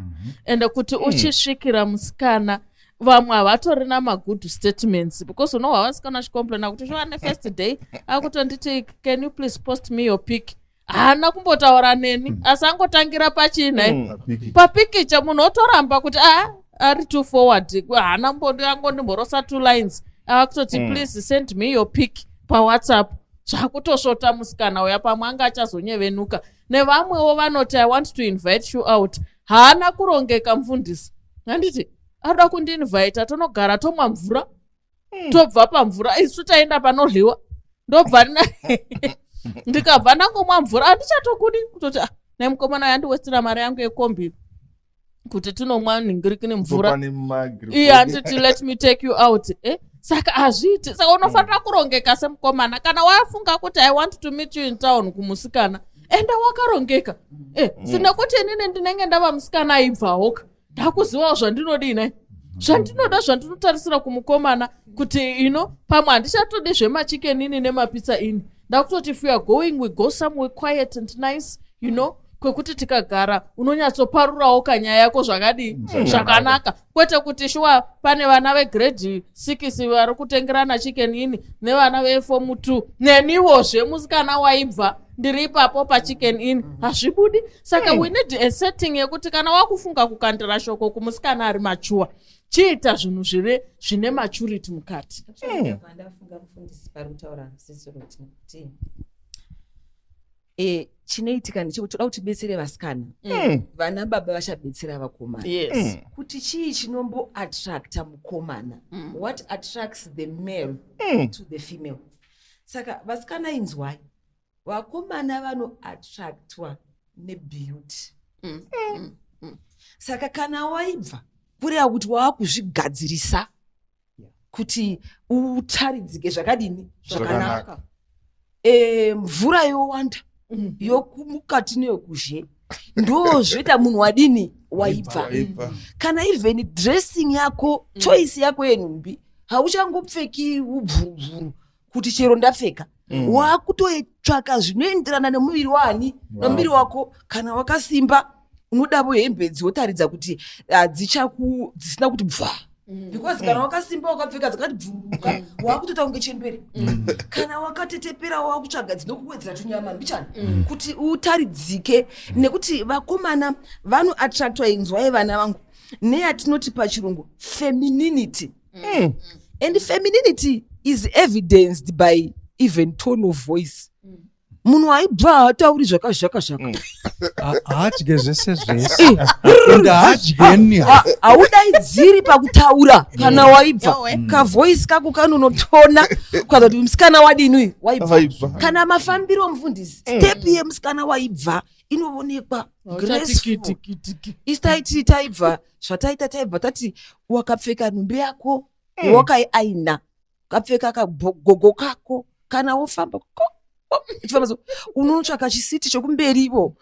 and kuti uchisvikira musikana, vamwe havatorina magood statements, because unohwa vasikana vachicomplaina kuti zvava nefirst day akutonditi, "Can you please post me your pic?" Haana kumbotaura neni, asi angotangira pachinhai? Papikicha. Munhu otoramba kuti a ari too forward, haana angondimhorosa two lines, akutoti, "Please send me your pic paWhatsApp." Zvakutosvota musikana uya, pamwe anga achazonyevenuka. Nevamwewo vanoti, "I want to invite you out." Haana kurongeka mufundisi, handiti arikuda kundiinvita, tonogara tomwa mvura, tobva pamvura, isu taenda panodliwa, ndobva ndikabva ndangomwa mvura, handichatokudi kutoti, ah, nemukomana yandiwestira mari yangu yekombi kuti tinomwa nhingiriki nemvura. Topa nemagri- Iye handiti, "Let me take you out," eh? Saka hazviiti. Saka unofanira kurongeka semukomana. Kana wafunga kuti I want to meet you in town kumusikana, enda wakarongeka, eh, sinekuti inini ndinenge ndava musikana aibvawoka, ndakuzivawo zvandinodii, zvandinoda, zvandinotarisira kumukomana, kuti ino pamwe handichatodi zvemaChicken Inn nemaPizza Inn. Ndakutoti if we are going, we go somewhere quiet and nice, kwekuti tikagara unonyatsoparurawo kanyaya yako zvakadii, zvakanaka, kwete kuti shuwa pane vana vegrade 6 vari kutengerana Chicken Inn nevana veform 2, neniwozve musikana waibva ndiri ipapo paChicken Inn, hazvibudi. Saka we need a setting yekuti kana wakufunga kukandira shoko kumusikana ari mature, chiita zvinhu zvine zvine maturity mukati. Ndabva ndafunga, mufundisi, pari kutaura Sisi Rotina kuti chinoitika ndechekuti toda kuti tibetsere vasikana, vana baba vachabetsera vakomana, kuti chii chinomboattracta mukomana, what attracts the male to the female. Saka vasikana, inzwai, vakomana vanoattractwa nebeauty. Saka kana waibva, kureva kuti waakuzvigadzirisa kuti utaridzike zvakadini? Zvakanaka. Mvura yowanda yokumukati neyokuzhe, ndo zvoita munhu wadini? Waibva. Waibva. Kana even dressing yako, choice yako yenhumbi, hauchangopfeki ubvurubvuru kuti chero ndapfeka. Wakutotsvaka zvinoenderana nemuviri wani, nemuviri wako. Kana wakasimba, unodavo hembe dzinotaridza kuti hadzichaku dzisina kuti bva, because kana wakasimba wakapfeka dzakati bvuruka, wakutoita kunge chembere. Kana wakatetepera, wakutsvaga dzinokuwedzera tunyama mbichana kuti utaridzike, nekuti vakomana vanoattractwa, inzwai vana vangu, neyatinoti pachirungu femininity. And femininity is evidenced by even tone of voice. Munhu aibva haatauri zvakazhaka zhaka. Haadye zvese zvese ende haadyeni. Haudaidziri pakutaura kana waibva. Yowe. Kavoice kako kanonotona ukaza kuti musikana wadini uyu, waibva. Waibva. Kana mafambiro, mufundisi, step yemusikana waibva inoonekwa graceful. Isi taiti taibva, zvataita, taibva tati wakapfeka nhumbi yako wakaiaina, ukapfeka kagogo kako, kana wofamba uchifamba so, unotsvaka chisiti chokumberivo.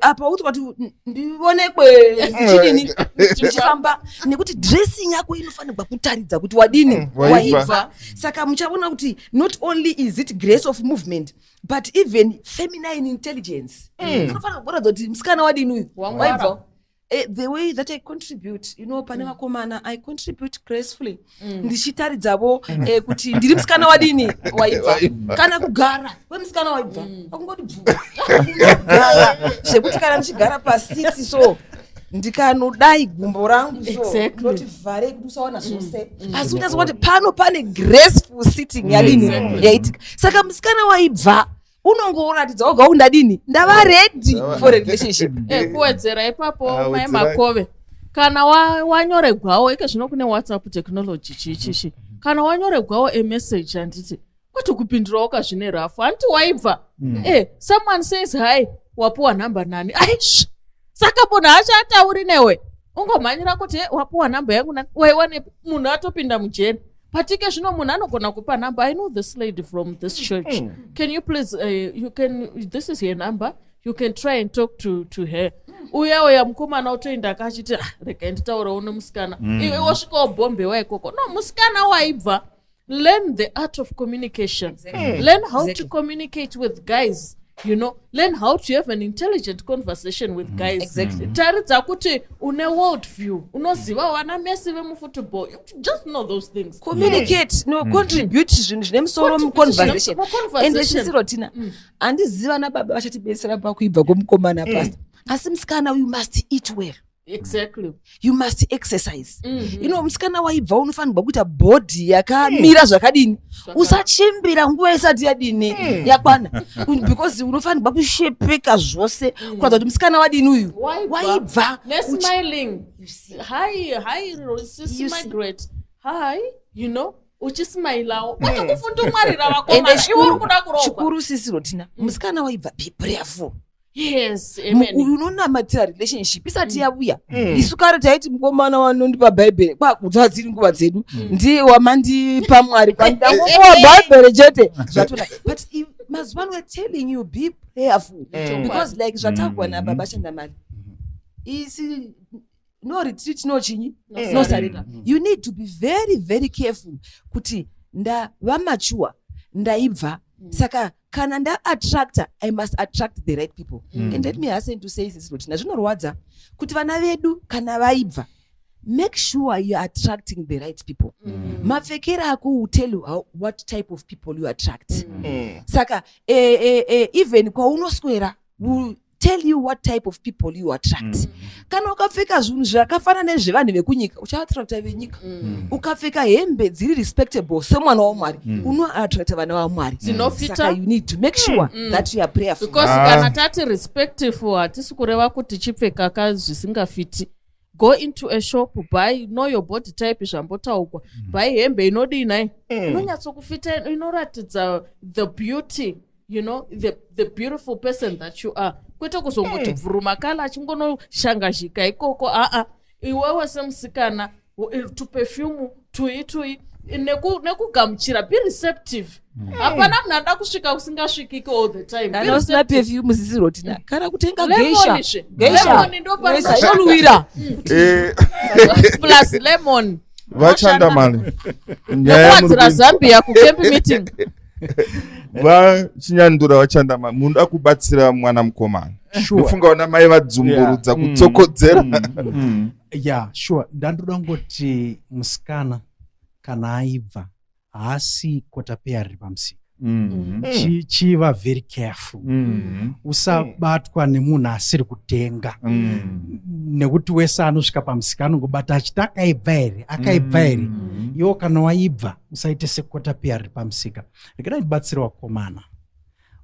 Apa uti kuti ndionekwe ndichidini, ndichifamba, nekuti dressing yako inofanirwa kutaridza kuti wadini? Waibva. Waibva. Saka muchaona kuti not only is it grace of movement, but even feminine intelligence inofanira kuratidza kuti musikana wadini uyu? Wangwara. Waibva. The way that I contribute, you know, pane vakomana, I contribute gracefully, ndichitaridzavo kuti ndiri musikana wadini, waibva. Waibva. Kana kugara kwemusikana waibva, akungoti bvu, kugara zvekuti kana ndichigara pasiti so, ndikanodai gumbo rangu so, ndoti vharei kuti usaona zvose, asi unyatsoona kuti pano pane graceful sitting yadini, yaitika. Saka musikana waibva unongoratidza woga kuti ndadini, ndava ready for a relationship. Kuwedzera ipapo, Ah, mai wedzerai. Makove, kana wanyoregwawo ike zvino kune WhatsApp technology, chichichi, kana wanyoregwawo emessage, handiti kwete kupindurawo kazvine rafu, handiti waibva? Someone says hi, wapuwa nhamba nani? Aish, saka munhu haachatauri newe, ungomhanyira kuti, "Eh, wapuwa nhamba yangu nani? Waiwanepi?" Munhu atopinda mujeri. Patike zvino munhu anogona kupa nhamba, "I know this lady from this church. Can you please, you can, this is her number, you can try and talk to her." Uya uya mukomana otoenda akachiti, "Ah, regai nditaurewo nemusikana." Iwe wosvika wobhombewa ikoko. No, musikana waibva, learn the art of communication. Learn how to communicate with guys. Learn how to have an intelligent conversation with guys. Taridza kuti une world view, unoziva vana Messi vemufootball. You just know those things. Communicate, no, contribute zvinhu zvine musoro Contribute muconversation. Muconversation. Ende sisirotina, handizivi vana baba vachatibetsera pakuibva kwomukomana, pastor, asi musikana, you must eat well. You must exercise. Musikana waibva unofanirwa kuita body yakamira zvakadini, usachimbira nguva isati yadini, yakwana, because unofanirwa kushepeka zvose kuratidza kuti musikana wadini uyu, Waibva. waibva. Nesmiling, "Hi, hi, sis You see. Margaret, hi," uchismailawo, kwete kufundumwarira Ende vakomana iwe uri kuda kurohwa. Chikuru, sisirotina, musikana waibva, be prayerful. Yes, amen. Unonamatira relationship isati yavuya. Isu kare taiti mukomana wanondipa bhaibheri, kwakudza dziri nguva dzedu, ndiye wamandipa Mwari, kwandangopuwa bhaibheri chete, zvatona. But mazuva ano we're telling you, be prayerful, because like zvatagwa nababa Chandamali, isi no retreat, no chinyi, no surrender. You need to be very very careful kuti ndava mature, ndaibva, saka kana ndaattracta, I must attract the right people. And let me hasten to say, sisirotina, zvinorwadza kuti vana vedu kana vaibva, make sure you are attracting the right people. Mapfekero ako will tell you what type of people you attract. Saka even kwaunoswera will tell you what type of people you attract. Kana ukapfeka zvinhu zvakafanana nezvevanhu vekunyika, uchaattracta venyika. Ukapfeka hembe dziri respectable semwana waMwari, unoattracta vana vaMwari. Dzinofita. Saka you need to make sure that you are prayerful. Because Ah. kana tati respectful, hatisi kureva kuti chipfeka ka zvisingafiti. Go into a shop, buy, know your body type, zvambotaurwa, buy hembe inodii nai, inonyatsokufita, inoratidza the beauty, the beautiful person that you are, kwete kuzongoti bvuruma kala achingonoshangazhika ikoko. Aa, iwewe semusikana, tuperfume tui tui, nekugamuchira, be receptive. Hapana munhu anoda kusvika kusingasvikiki all the time. Be Kana usina receptive. perfume, sisirotina, kana kutenga Lemon geisha. zve. Geisha. Lemon ndo Geisha inonwira. Plus lemon. VaChandamali, nyaya yamuri Nekuwadzira zambia kucamp meeting. VaChinyandura, VaChandamali, munoda kubatsira mwana mukomana. Sure. Ndofunga vana mai vadzumburudza kutsokodzera. Yeah, sure. Ndandoda kungoti musikana kana aibva haasi kotapeya riri pamusika. Chiva very careful, usabatwa nemunhu asiri kutenga, nekuti wese anosvika pamusika anongobata achiti, "Akaibva here? Akaibva here?" Iwo kana waibva, usaite sekotapeya riri pamusika. Regerai ndibatsire vakomana.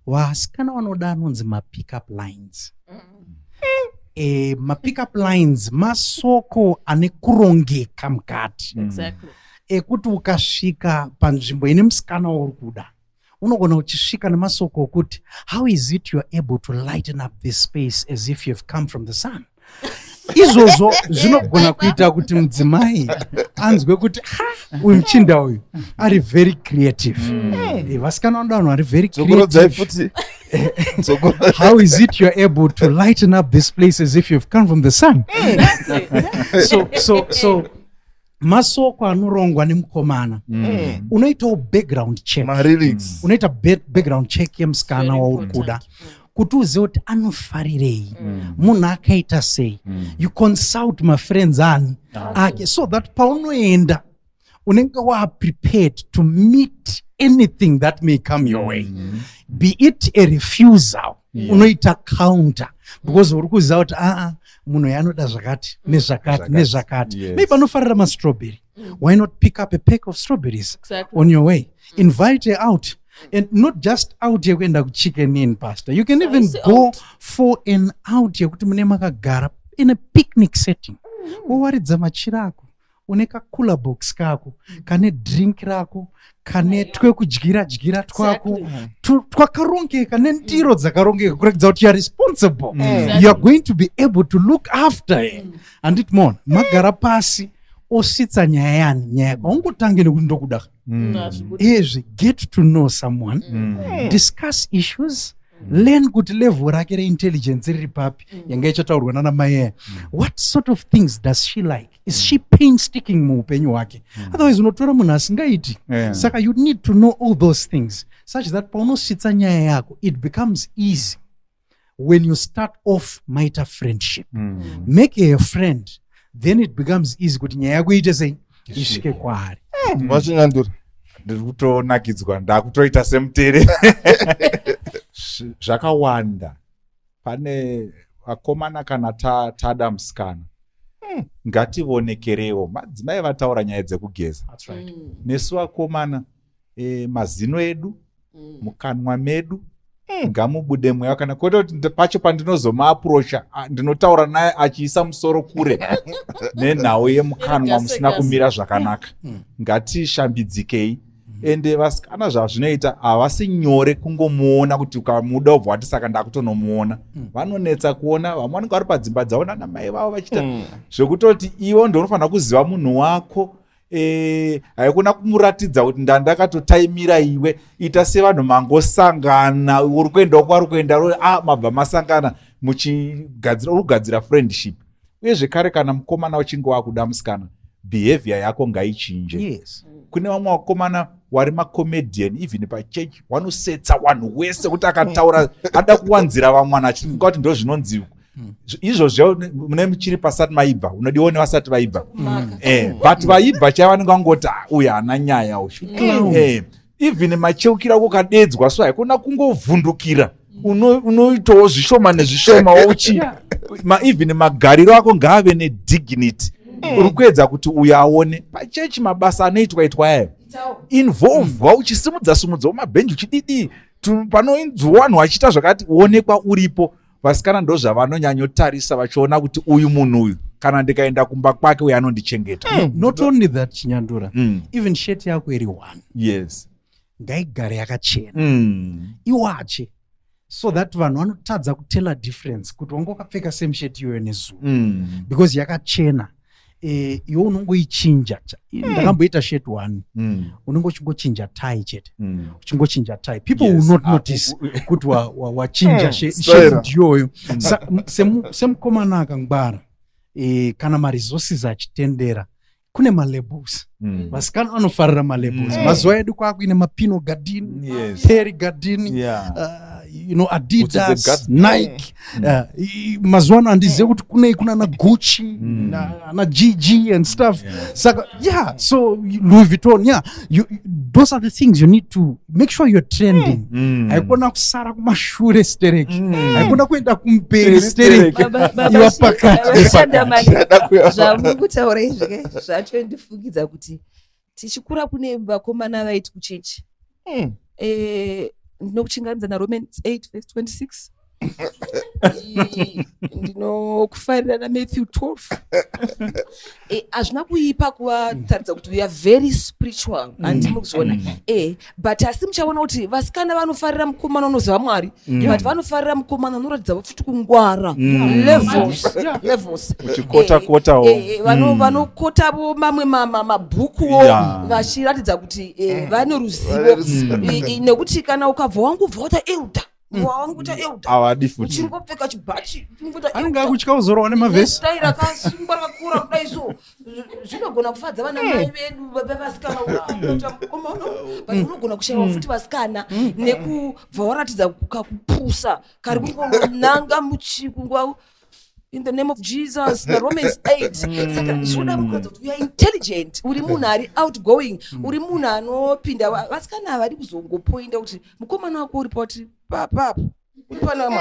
Vasikana vanoda anonzi mapickup lines. Mapickup lines masoko ane kurongeka mukati, ekuti ukasvika panzvimbo ine musikana wauri kuda, unogona uchisvika nemasoko okuti, "How is it you are able to lighten up this space as if you have come from the sun?" Izvozvo zvinogona kuita kuti mudzimai anzwe kuti, "Ha, uyu muchinda uyu ari very creative." Vasikana vanoda vanhu vari very Dzokorodzai creative. futi. Dzokoro- "How is it you're able to lighten up this place as if you've come from the sun?" So masoko anorongwa nemukomana. Unoitawo background check. Malyrics. Unoita background check yemusikana Very wauri kuda. important. Kuti uzive kuti anofarirei, munhu akaita sei. You consult mafriends ani ake so that paunoenda unenge waprepared to meet anything that may come your way, be it a refusal. Unoita counter because uri kuziva kuti aa, munhu yanoda zvakati nezvakati nezvakati. Maybe anofarira mastrawberry. Why not pick up a pack of strawberries on your way? Invite her out, and not just out yekuenda kuChicken Inn, pastor. You can even Spicy go out. For an out yekuti mune makagara in a picnic setting, wowaridza machira ako, une kacooler box kako kane drink rako, kane twekudyira dyira twako twakarongeka nendiro dzakarongeka, kuratidza kuti you are responsible. You are going to be able to look after her, handiti? Mona magara pasi, osvitsa nyaya yani, nyaya haungotange nekuti ndokuda. Izvi, get to know someone, discuss issues, learn kuti level rake reintelligence riri papi, yanga ichataurwa nana mai aya. What sort of things does she like? Is she painstaking muupenyu hwake? Otherwise unotora munhu asingaiti. Saka you need to know all those things such that paunosvitsa nyaya yako, it becomes easy when you start off maita friendship. Make her a friend, then it becomes easy kuti nyaya yako iite sei, isvike kwaari. Vachinyandura. Ndiri kutonakidzwa, ndakutoita semutere. Zvakawanda pane vakomana kana tada musikana, ngativonekerewo. Madzimai vataura nyaya dzekugeza. That's right. Nesu vakomana, mazino edu, mukanwa medu ngamubude mweya kana kwete kuti pacho pandinozomuapproacha, ndinotaura naye achiisa musoro kure nenhau yemukanwa Gase, musina gase. kumira zvakanaka. Ngatishambidzikei. Ende vasikana, zvazvinoita, havasi nyore kungomuona kuti ukamuda ubva wati saka ndakutonomuona. Vanonetsa kuona. Vamwe vanenge vari padzimba dzavo nana mai vavo vachiita zvekutoti iwe ndounofanira kuziva munhu wako. Haikona kumuratidza kuti ndandakatotaimira iwe. Ita sevanhu mangosangana, uri kuendawo kwauri kuenda, mabva masangana muchigadzira, uri kugadzira friendship. Uye zvekare, kana mukomana uchinge wakuda musikana, behavior yako ngaichinje. Kune vamwe vakomana wari macomedian, even pachechi wanosetsa vanhu wese kuti akataura ada kuwanzira vamwe vanhu achifunga kuti ndo zvinonzi izvozvo. Mune muchiri pasati maibva, unodiwa nevasati vaibva. But vaibva chaivo vanenge vangoti, "Ah, uyu haana nyaya uyu." Even macheukira ako kadedzwa, so haikona kungovhundukira. Unoitawo zvishoma nezvishoma uchi even magariro ako ngaave nedignity. Uri kuedza kuti uyu aone pachechi mabasa anoitwa itwa ayo, involvwa uchisimudza simudzawo mabhenji, uchididi panoinzwa vanhu vachiita zvakati, onekwa uripo. Vasikana ndo zvavanonyanyotarisa vachiona kuti uyu munhu uyu, kana ndikaenda kumba kwake, uyu anondichengeta. Not only that, Chinyandura, even shirt yako iri one, ngaigare yakachena. Iwache so that vanhu vanotadza kutella difference kuti wanga wakapfeka same shirt iyoyo nezuro because yakachena. Iwe unongoichinja. Ndakamboita shirt one, unenge uchingochinja tie chete. Uchingochinja tie, people will not notice kuti wachinja Style. shirt ndiyoyo. Semukomana akangwara, kana maresources achitendera, kune malabels. Vasikana vanofarira malabels. Mazuva edu kwakuine maPino Gardini, Perry Gardini, Adidas, Gatsby. Nike. Mazuva ano handizive kuti kunei kunana Gucci, na GG and stuff. Saka yeah, so Louis Vuitton, yeah, those are the things you need to make sure you're trending. Haikona kusara kumashure stereki, haikona kuenda kumberi stereki. Iwa pakati Baba nepakati. Shandamani, zvamuri kutaura izvi ke zvatondifungidza kuti tichikura kune vakomana vaiti kuchechi, ndinokuchingamidza naRomans 8 verse 26, ndinokufarira naMatthew 12. Hazvina kuipa kuvataridza kuti we are very spiritual, handimi kuzviona? But asi muchaona kuti vasikana vanofarira mukomana unoziva Mwari, but vanofarira mukomana unoratidza futi kungwara. Levels, levels. Uchikota kotawo. Vanokotavo mamwe mabhukuwo vachiratidza kuti vane ruzivo. Vane ruzivo. Nekuti kana ukabva wangubva wata elder. Wanguita elder. Havadi futi. Uchingopfeka chibhachi uchingoita Anenge akutya kuzorohwa nemavhesi. Dai rakasungwa rakakura kudai so zvinogona kufadza vana mai vedu vasikana ukaita mukomana but unogona kushaiwa futi vasikana nekubva waratidza kakupusa kari kungonanga muchikungwa in the name of Jesus naRomans 8. Saka zvinoda kuratidza kuti you are intelligent, uri munhu ari outgoing, uri munhu anopinda. Vasikana havadi kuzongopoinda kuti mukomana wako uri pati papapo uri panama,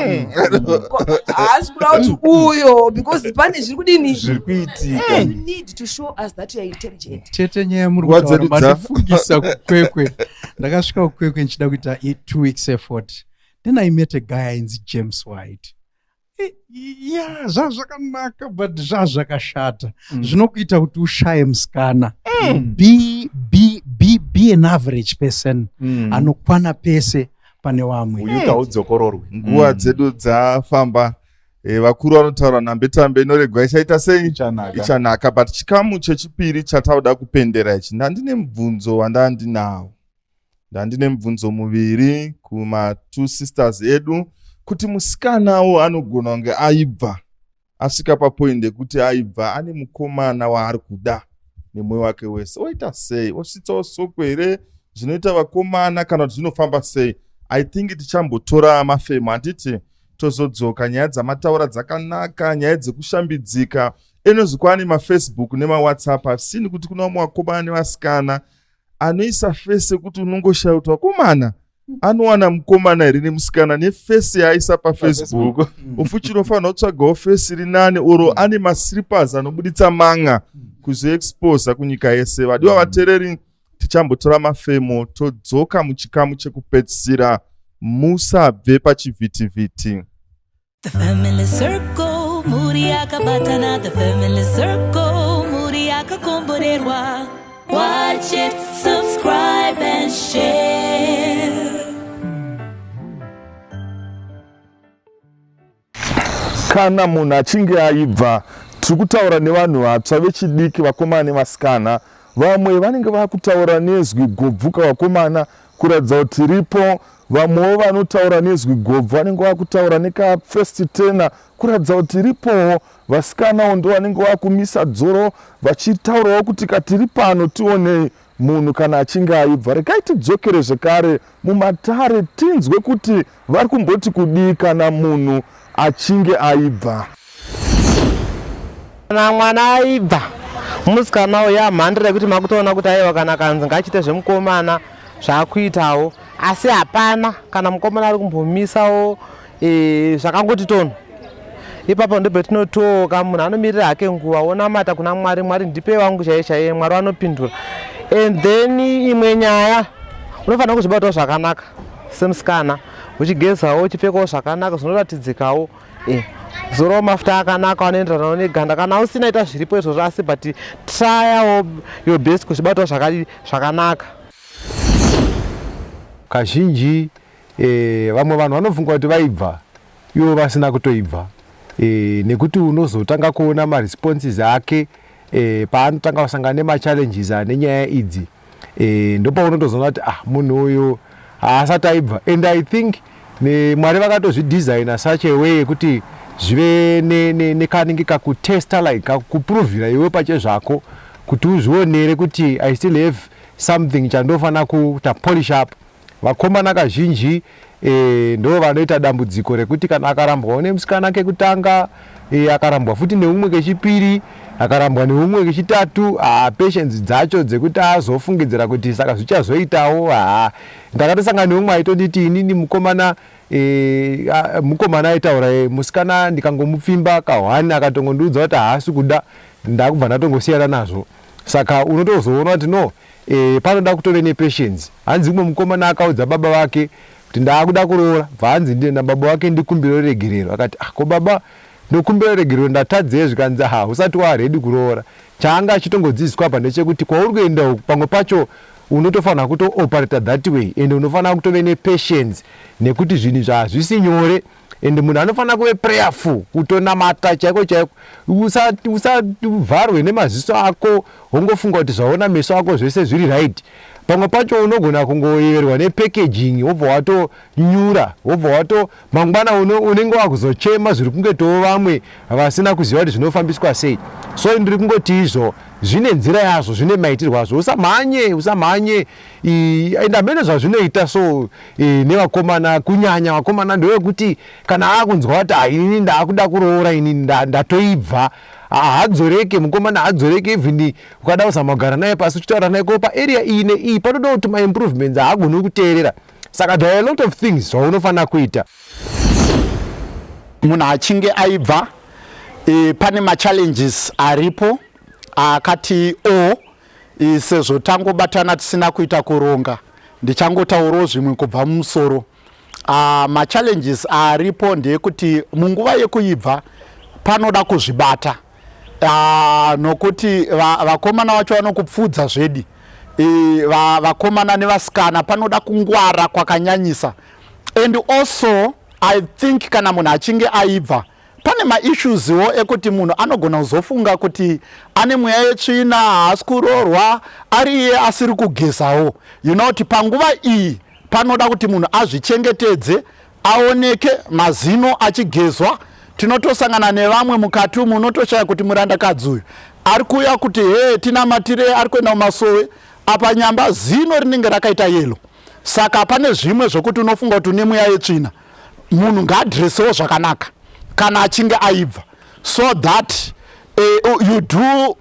haasi kuda kuti uyo because pane zviri kudini Zviri kuitika. You need to show us that you are intelligent. Tete, nyaya muri Nguva kutaura dzedu mandifungisa kuKwekwe. Ndakasvika kuKwekwe ndichida kuita 2 weeks effort, then I met a guy ainzi James White. Ya, zvazvakanaka but zvazvakashata, zvinokuita kuti ushaye musikana. Be an average person anokwana pese pane vamwe. Uyu kaudzokororwe. Nguva dzedu dzafamba. Vakuru vanotaura nhambetambe inoregwa ichaita sei? Ichanaka. Ichanaka. But chikamu chechipiri chatauda kupendera ichi, ndandine mubvunzo wandandinawo, ndandine mubvunzo muviri kuma two sisters edu, kuti musikanawo anogona kunge aibva, asvika papoint yekuti aibva, ane mukomana waari kuda nemwoyo wake wese, oita sei? Osvitsawo soko here zvinoita vakomana, kana kuti zvinofamba sei? I think tichambotora mafemo, handiti? Tozodzoka. Nyaya dzamataura dzakanaka, nyaya dzekushambidzika enozikwa nemaFacebook nemaWhatsApp. I've kuti kuna vamwe vakomana nevasikana anoisa face yekuti unongoshaya kuti vakomana anowana mukomana here nemusikana neface yaaisa paFacebook. Ufuchi unofanira kutsvagawo face iri nani, oro ane maslippers anobuditsa man'a kuzoexposa kunyika yese. Vadiwa vateereri, tichambotora mafemo, todzoka muchikamu chekupedzisira. Musabve pachivhitivhiti. The family circle, mhuri yakabatana. The family circle, mhuri yakakomborerwa. Watch it, subscribe and share. Kana munhu achinge aibva, tiri kutaura nevanhu vatsva vechidiki, vakomana nevasikana. Vamwe vanenge vakutaura nezwi gobvuka, vakomana, kuratidza kuti ripo. Vamwewo vanotaura nezwi gobvu, vanenge vakutaura nekafirst tenor, kuratidza kuti ripowo. Vasikanawo ndo vanenge vakumisa dzoro vachitaurawo kuti katiri pano tionei munhu kana achinge aibva. Regai tidzokere zvekare mumatare tinzwe kuti vari kumboti kudii kana munhu achinge aibva. Kana mwana aibva, musikana uyo amhandira yekuti makutoona kuti aiwa, kana kanzi ngachiite zvemukomana zvaakuitawo, asi hapana kana mukomana ari kumbomisawo, zvakangoti tono ipapo ndopetinotoka. Munhu anomirira hake nguva, wonamata kuna Mwari, "Mwari, ndipe wangu chaiye chaiye." Mwari vanopindura. And then imwe nyaya, unofanira kuzvibatawo zvakanaka semusikana, uchigezawo, uchipfekawo zvakanaka zvinoratidzikawo, zorawo mafuta akanaka anoenderanawo neganda. Kana usina, ita zviripo izvozvo, asi but tryawo your best kuzvibatawo zvakadi zvakanaka. Kazhinji vamwe vanhu vanofunga kuti vaibva ivo vasina kutoibva, nekuti unozotanga kuona maresponses ake paanotanga kusangana nemachallenges ane nyaya idzi, ndopaunotozoona kuti ah, munhu uyu haasati aibva. And I think Mwari vakatozvidesigna such a way yekuti zvive nekanenge kakutesta, like kakupuruvhira iwe pachezvako kuti uzvionere kuti I still have something chandofanira kuita polish up. Vakomana kazhinji ndo vanoita dambudziko rekuti kana akarambwawo nemusikana kekutanga, akarambwa futi neumwe kechipiri, akarambwa neumwe kechitatu, patience dzacho dzekuti azofungidzira kuti saka zvichazoitawo, ha, ndakatosangana neumwe aitonditi inini mukomana, mukomana aitaura, musikana ndikangomupfimba kahwani akatongondiudza kuti haasi kuda, ndakubva ndatongosiyana nazvo. Saka unotozoona kuti no, panoda kutove nepatience. Hanzi umwe mukomana akaudza baba vake kuti ndaakuda kuroora, bva hanzi ndiye nababa vake ndikumbire regerero. Akati, "Ah, ko baba, ndokumbira regerero, ndatadzei?" Zvikanzi, "Ha, usati waready kuroora." Chaanga achitongodzidziswa apa ndechekuti kwauri kuenda uku, pamwe pacho unotofanira kutooperata that way and unofanira kutove nepatience nekuti zvinhu izvi hazvisi nyore, and munhu anofanira kuve prayerful, kutonamata chaiko chaiko. Usavharwe nemaziso ako wongofunga kuti zvaona meso ako zvese zviri right. Pamwe pacho unogona kungoyeverwa nepackaging wobva watonyura, wobva wato mangwana unenge wakuzochema zviri kungetowo vamwe vasina kuziva kuti zvinofambiswa sei. So ndiri kungoti izvo zvine nzira yazvo, zvine maitirwo azvo. Usamhanye, usamhanye. And hameno zvazvinoita so nevakomana, kunyanya vakomana ndewekuti kana akunzwa kuti ah, inini ndaakuda kuroora, inini ndatoibva, haadzoreke mukomana, haadzoreke. Even ukada kuzama kugara naye pasi uchitaura naye ko paarea iyi neiyi panoda kuti maimprovements, haagoni kuteerera. Saka there are a lot of things zvaunofanira kuita. Munhu achinge aibva, pane machallenges aripo akati o sezvo tangobatana tisina kuita kuronga, ndichangotaurawo zvimwe kubva mumusoro. Machallenges aripo ndeyekuti munguva yekuibva panoda kuzvibata, nokuti vakomana vacho vanokupfudza zvedi. Vakomana nevasikana panoda kungwara kwakanyanyisa. And also I think kana munhu achinge aibva, pane maissueswo ekuti munhu anogona kuzofunga kuti ane mweya yetsvina, haasi kuroorwa, ari iye asiri kugezawo. You know kuti panguva iyi panoda kuti munhu azvichengetedze, aoneke mazino achigezwa. Tinotosangana nevamwe mukati umu, unotoshaya kuti murandakadzi uyu ari kuuya kuti he tinamatire, ari kuenda mumasowe apa, nyamba zino rinenge rakaita yellow. Saka pane zvimwe zvokuti unofunga kuti une mweya yetsvina. Munhu ngaadhiresewo zvakanaka kana achinge aibva, so that you do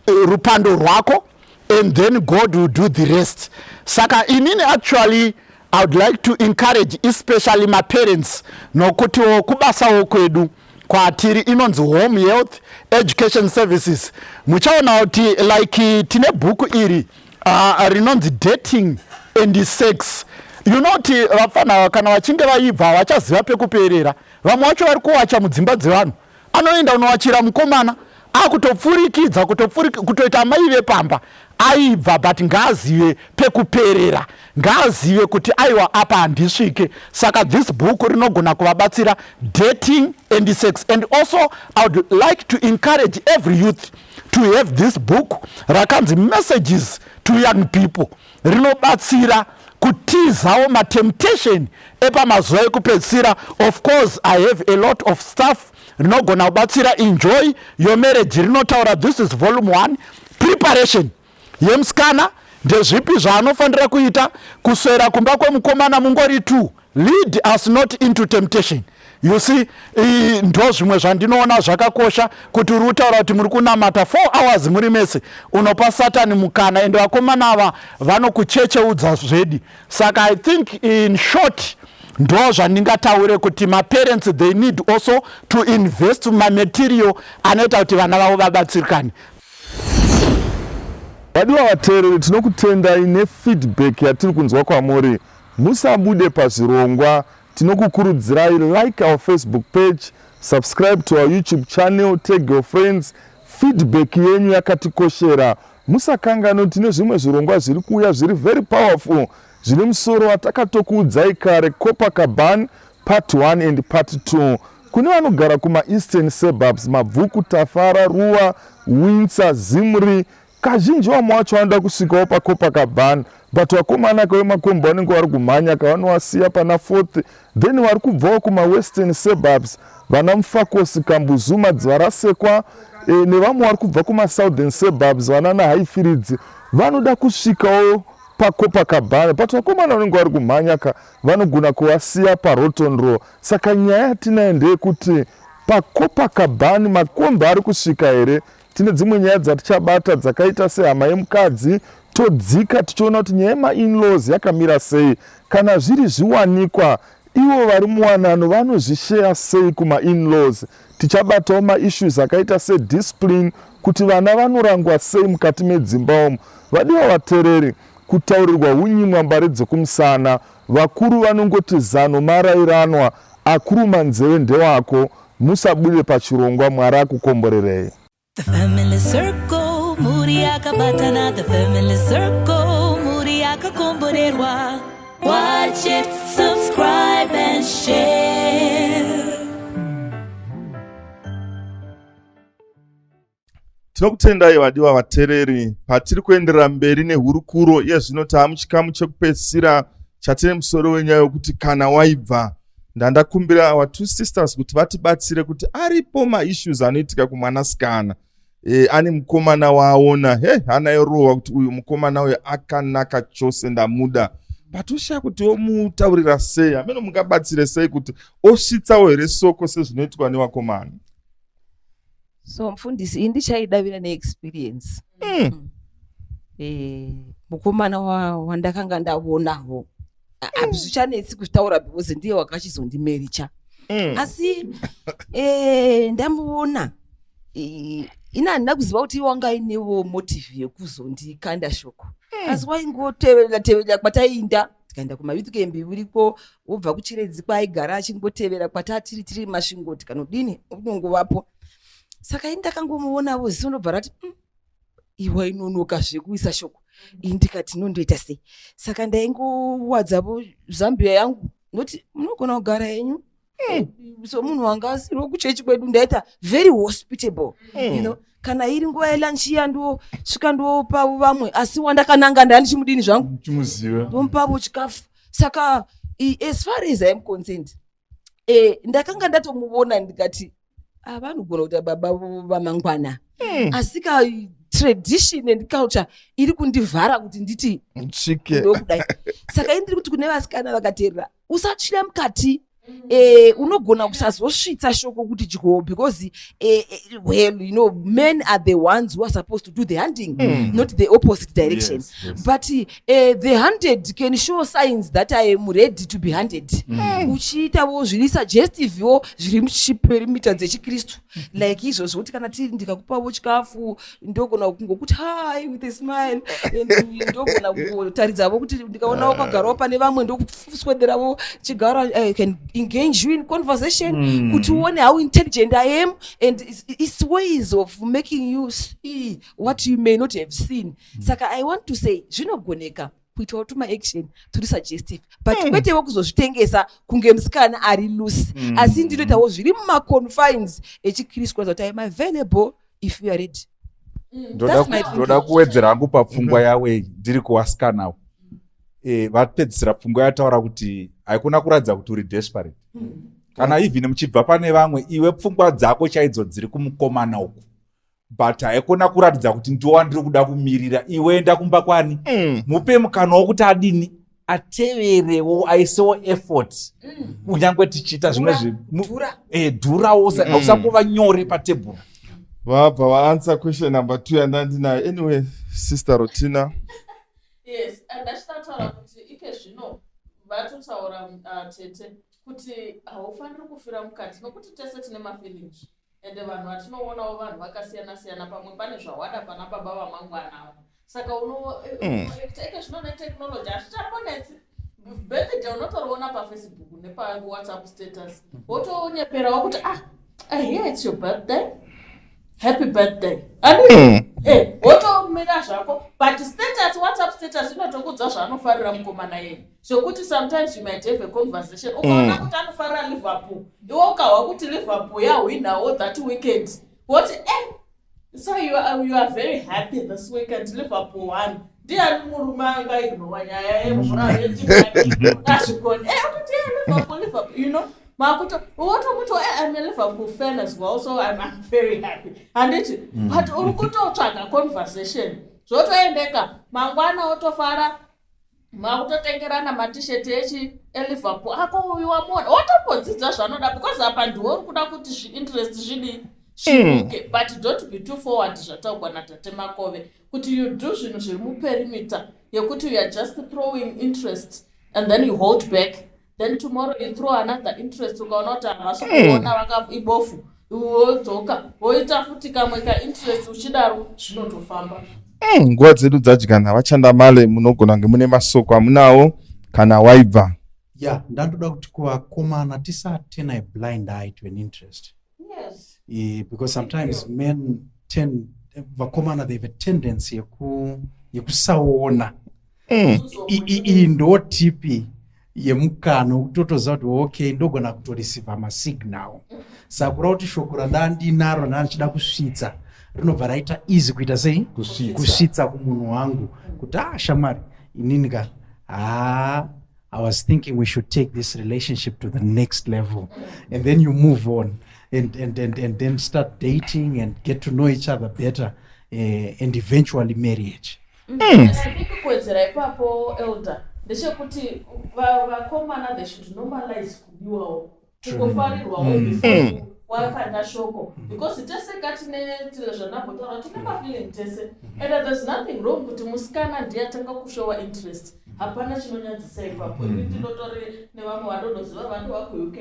rupando rwako and then God will do the rest. Saka inini actually I would like to encourage especially maparents, nokutiwo kubasawo kwedu kwatiri inonzi Home Health Education Services, muchaona kuti like tine bhuku iri rinonzi Dating and Sex. You know kuti vafana kana vachinge vaibva havachaziva pekuperera. Vamwe vacho vari kuwacha mudzimba dzevanhu, anoenda unowachira mukomana, akutopfurikidza kutoita mai vepamba aibva. But ngaazive pekuperera, ngaazive kuti aiwa, apa handisvike. Saka this book rinogona kuvabatsira, Dating and Sex. And also I would like to encourage every youth to have this book rakanzi Messages to Young People. Rinobatsira kutizawo matemptation epamazuva ekupedzisira. Of course I have a lot of stuff rinogona kubatsira. Enjoy Your Marriage rinotaura, this is volume 1, preparation yemusikana, ndezvipi zvaanofanira kuita kuswera kumba kwemukomana mungori 2. Lead us not into temptation. You see, ndo zvimwe zvandinoona zvakakosha, kuti uri kutaura kuti muri kunamata 4 hours muri mese, unopa Satani mukana, ende vakomana ava vanokuchecheudza zvedi. Saka I think in short ndo zvandingataure kuti maparents, they need also to invest mamaterial anoita kuti vana vavo vabatsirikane. Vadiwa vateereri, tinokutendai nefeedback yatiri kunzwa kwamuri. Musabude pazvirongwa. Tinokukurudzirai, like our Facebook page, subscribe to our YouTube channel, tag your friends. Feedback yenyu yakatikoshera. Musakanganwa, tine zvimwe zvirongwa zviri kuuya zviri very powerful, zvine musoro watakatokuudzai kare, Copacabana part 1 and part 2. Kune vanogara kumaeastern suburbs, Mabvuku, Tafara, Ruwa, Windsor, Zimri, kazhinji vamwe vacho vanoda kusvikawo paCopacabana, but vakomana kavemakombi vanenge vari kumhanya, kavanovasiya pana Fourth. Then vari kubvawo kumawestern suburbs, vana Mufakose, Kambuzuma, Dzivarasekwa, nevamwe vari kubva kumasouthern suburbs, vana naHighfields, vanoda kusvikawo paCopacabana, but vakomana vanenge vari kumhanya ka, vanogona kuvasiya paRotten Row. Saka nyaya yatinayo ndeyekuti paCopacabana makombi ari kusvika here? Tine dzimwe nyaya dzatichabata dzakaita sehama yemukadzi, todzika tichiona kuti nyaya yemainlaws yakamira sei. Kana zviri zviwanikwa, ivo vari muwanano vanozvisheya sei kumainlaws? Tichabatawo maissues akaita sediscipline, kuti vana vanorangwa sei mukati medzimba umu. Vadiwa vateereri, kutaurirwa unyimwa mbare dzekumusana. Vakuru vanongoti zano marairanwa, akuruma nzeve ndewako. Musabude pachirongwa. Mwari akukomborerei. The family circle, mhuri yakabatana. The family circle, mhuri yakakomborerwa. Watch it, subscribe and share. Tinokutendai vadiwa vatereri patiri kuenderera mberi nehurukuro yezvino taa muchikamu chekupedzisira chatine musoro wenyaya wekuti kana waibva. Ndandakumbira our two sisters kuti vatibatsire kuti aripo maissues anoitika kumwanasikana e, ane mukomana waaona he hana yorohwa kuti uyu mukomana uyu akanaka chose ndamuda but oshaya kuti omutaurira sei hameno mungabatsire sei kuti osvitsawo here soko sezvinoitwa nevakomana. So mfundisi, ini ndichaidavira neexperience. Mukomana wandakanga ndaonawo hazvichanetsi kutaura because ndiye wakachizondimericha. Asi ndamuona ini handina kuziva kuti iye wanga ainewo motive yekuzondikanda shoko, asi waingoteverera teverera kwataiinda. Tikaenda kumayouth camp uriko, wobva kuChiredzi kwaaigara achingotevera kwatatiri tiri Masvingo, tikanodini unongovapo. Saka ini ndakangomuonavo ziso ndobva rati iwa inonoka zvekuisa shoko. Ini ndikati nondoita sei? Saka ndaingowadzavo zambia yangu noti munogona kugara henyu. So munhu wanga asiriwo kuchechi kwedu ndaita very hospitable. Kana iri nguva yelunch iya ndosvika ndopavo vamwe, asi wandakananga ndaa ndichimudini zvangu? Chimuziva. Ndomupavo chikafu. Saka as far as I am concerned, ndakanga ndatomuona ndikati vanogona kuita baba vamangwana, asi ka tradition and culture iri kundivhara kuti nditi svike ndokudai. Saka ini ndiri kuti kune vasikana vakateerera, usatsvira mukati. Unogona kusazosvitsa shoko kuti dyo because well, men are the ones who are supposed to do the hunting, not the opposite direction. But the hunted can show signs that I am ready to be hunted. Uchiitavo zviri suggestivewo, zviri muchiperimeter dzechikristu, like izvozvo kuti kana tiri ndikakupavo chikafu ndogona kungokuti hi with a smile and ndogona kutaridzavo kuti ndikaonawo kwagarawo pane vamwe ndokuswederavo chigara. I can engage you in conversation kuti uone how intelligent I am, and it's ways of making you see what you may not have seen. Saka I want to say zvinogoneka kuitawo tuma-action turi suggestive, but kwetewo kuzozvitengesa kunge musikana ari loose, asi ndinoitawo zviri mumaconfines echikristu kuratidza kuti I am available if you are ready. That's my thinking. Ndoda kuwedzera hangu papfungwa yawe ndiri kuvasikanawo. Vapedzisira pfungwa yataura kuti haikuna kuratidza kuti uri desperate kana even muchibva pane vamwe, iwe pfungwa dzako chaidzo dziri kumukomana uku, but haikona kuratidza kuti ndiwo wandiri kuda kumirira. Iwe enda kumba kwani, mupe mukana wokuti adini, ateverewo, aisewo effort kunyange tichiita zvimwe Dhura. Dhurawo, usangova nyore patebhuru. Vabva vaanswer question number two yandandinayo. Anyway, Sister Rotina. Yes, ndachitaura kuti ike zvino vatotaura tete kuti haufaniri kufira mukati nokuti tese tine mafeelings ende vanhu vatinoonawo vanhu vakasiyana siyana. Pamwe pane zvawada pana baba vamangwana ava, saka ike zvino netechnology hazvichambonetsi. Birthday unotoriona paFacebook nepaWhatsApp status, wotonyeperawo kuti ah, I hear it's your birthday, happy birthday. Ani wotomira zvako, but status, WhatsApp status inotokudza zvaanofarira mukomana yeye, zvekuti sometimes you might have a conversation ukaona kuti anofarira Liverpool, iwe ukahwa kuti Liverpool yahwinawo that weekend, woti so you are very happy this weekend, Liverpool won. Ndiani murume angaignora nyaya yemvura yetiazvikoni? Utoti Liverpool, Liverpool, makuto wotomuti I'm a Liverpool fan as well, so I'm very happy, handiti? But uri kutotsvaga conversation, zvotoendeka. Mangwana wotofara, makutotengerana matisheti echi eLiverpool ako. Uyu wamuona wotombodzidza zvanoda because apa ndiwo uri kuda kuti zviinterest zvidii, zvimuke. But don't be too forward, zvataugwa natate Makove kuti you do zvinhu zviri muperimeter yekuti you are just throwing interest and then you hold back, then tomorrow you throw another interest. Ukaona kuti havasi kuona, vaka ibofu, wodzoka woita futi kamwe kainterest, uchidaro zvinotofamba. Nguva dzedu dzadyana. Vachandamale, munogona kunge mune masoko amunawo kana waibva. Ya, ndandoda kuti kuvakomana tisaturn a blind eye to an interest. Because sometimes men tend, vakomana, they have a tendency yekusaona. Iyi ndo tipi yemukana wekutotoziva kuti okay, ndogona kutoreceiva masignal. Saka kureva kuti shoko randandinaro randichida kusvitsa Rinobva raita easy kuita sei? Kusvitsa kumunhu wangu kuti, ah, shamwari, inini ka, haa, I was thinking we should take this relationship to the next level. And then you move on and then start dating and get to know each other better and eventually marriage. Kuwedzera ipapo, elder, ndechekuti vakomana, they should normalize kudiwawo, kungofarirwawo before wakanda shoko, because tese katine zvanambotaura, tine mafeeling tese, and there's nothing wrong kuti musikana ndiye atanga kushowa interest. Hapana chinonyadzisa ipapo. Ini ndinotori nevamwe vandonoziva vanhu vakuUK,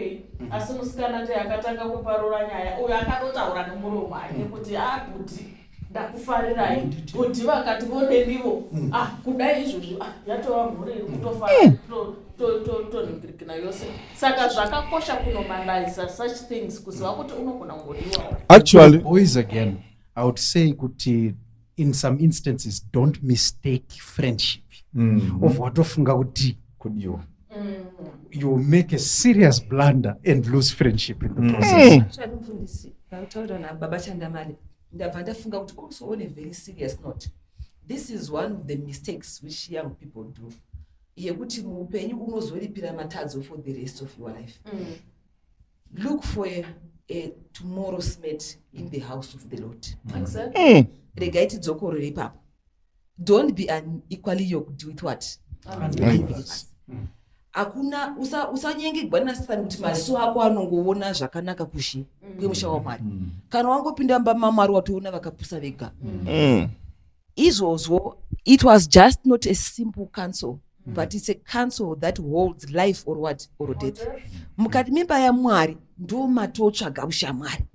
asi musikana ndiye akatanga kuparura nyaya. Uyo akatotaura nemuromo ake kuti, "A, bhudhi, ndakufarirai." Bhudhi vakati vonenivo, ah, kudai izvozvi, ah, yatova mhuri iri kutofara, tonhingirikina yose. Saka zvakakosha kunormaliza such things, kuziva kuti unogona kungodiwawo. Actually Boys, again, I would say kuti in some instances, don't mistake friendship of watofunga kuti kudiwa. You make a serious blunder and lose friendship in the process. Actually, mufundisi, pautaura nababa Chandamali, ndabva ndafunga kuti also, on a very serious note, this is one of the mistakes which young people do, yekuti muupenyu unozoripira matadzo for the rest of your life. Look for a tomorrow's mate in the house of the Lord. Regai tidzokorore ipapo. Don't be unequally yoked with what? Unbelievers. Hakuna, usanyengegwa nasatani kuti maziso ako anongoona zvakanaka kuzhe kwemusha waMwari. Kana wangopinda mumba maMwari, watoona vakapusa vega. Izvozvo, it was just not a simple counsel, but it's a counsel that holds life or what? Or death. Mukati memba yaMwari ndo matotsvaga ushamwari.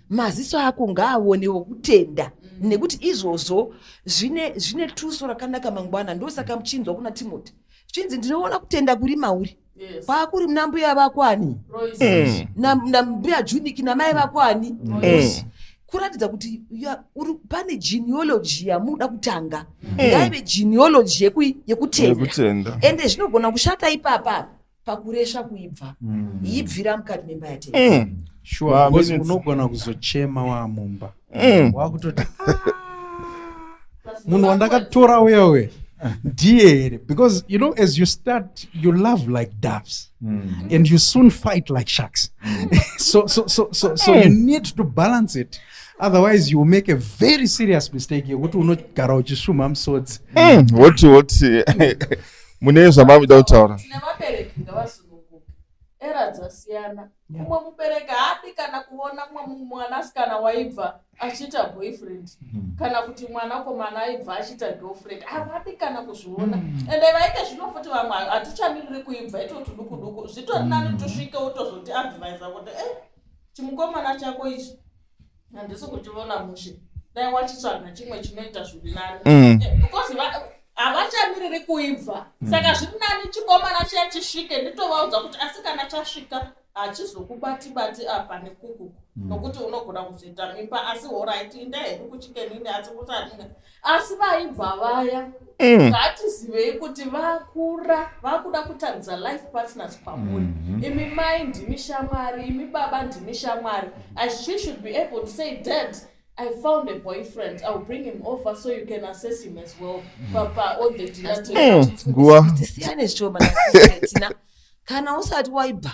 Maziso ako ngaaone wokutenda, nekuti izvozvo zvine tuso rakanaka mangwana. Ndosaka muchinzwa kuna Timoti chinzi, "Ndinoona kutenda kuri mauri." Kwakuri muna mbuya vako ani? Royce. Nambuya Juniki, namai vako ani? Kuratidza kuti pane genealogy yamunoda kutanga. Ngaive genealogy yekutenda. Yekutenda. Ende zvinogona kushata ipapa pakuresva kuibva. Ibvira mukati memba yatenzi. Sure, because unogona kuzochema waamumba, wakutoti, "Ah, munhu wandakatora uya uya ndiye here?" Because as you start, you love like doves and you soon fight like sharks. So you need to balance it, otherwise you will make a very serious mistake yekuti unogara uchisvumha musodzi. Woti mune zvamamuda kutaura? Tine vabereki ngavasununguke, era dzasiyana. Mumwe mubereki haadi kana kuona mumwe mwanasikana waibva achiita boyfriend, kana kuti mwanakomana aibva achiita girlfriend. Havadi kana kuzviona. Ende vaite zvino futi vamwe, hatichamiriri kuibva, itoti duku duku. Zvitori nani tusvike utozoti advisa kuti, e, chimukomana chako ichi handisi kuchiona mushe, dai wachitsvaga chimwe chinoita zviri nani." Because havachamiriri kuibva. Saka zviri nani chikomana chiya chisvike, nditovaudza kuti, asi kana chasvika hachizokubati bati apa nekukuku, nokuti unogona kuzoita mimba. Asi alright, inda hedu kuchikenini, asi kusaninga. Asi vaibva vaya, ngatizivei kuti vakura, vakuda kutaridza life partners kwamuri. Imi mai ndimi shamwari, imi baba ndimi shamwari. As she should be able to say, "Dad, I found a boyfriend. I'll bring him over so you can assess him as well." Papa, on the dinner table. Nguva. Tisiyane zvishoma tina. Kana usati waibva,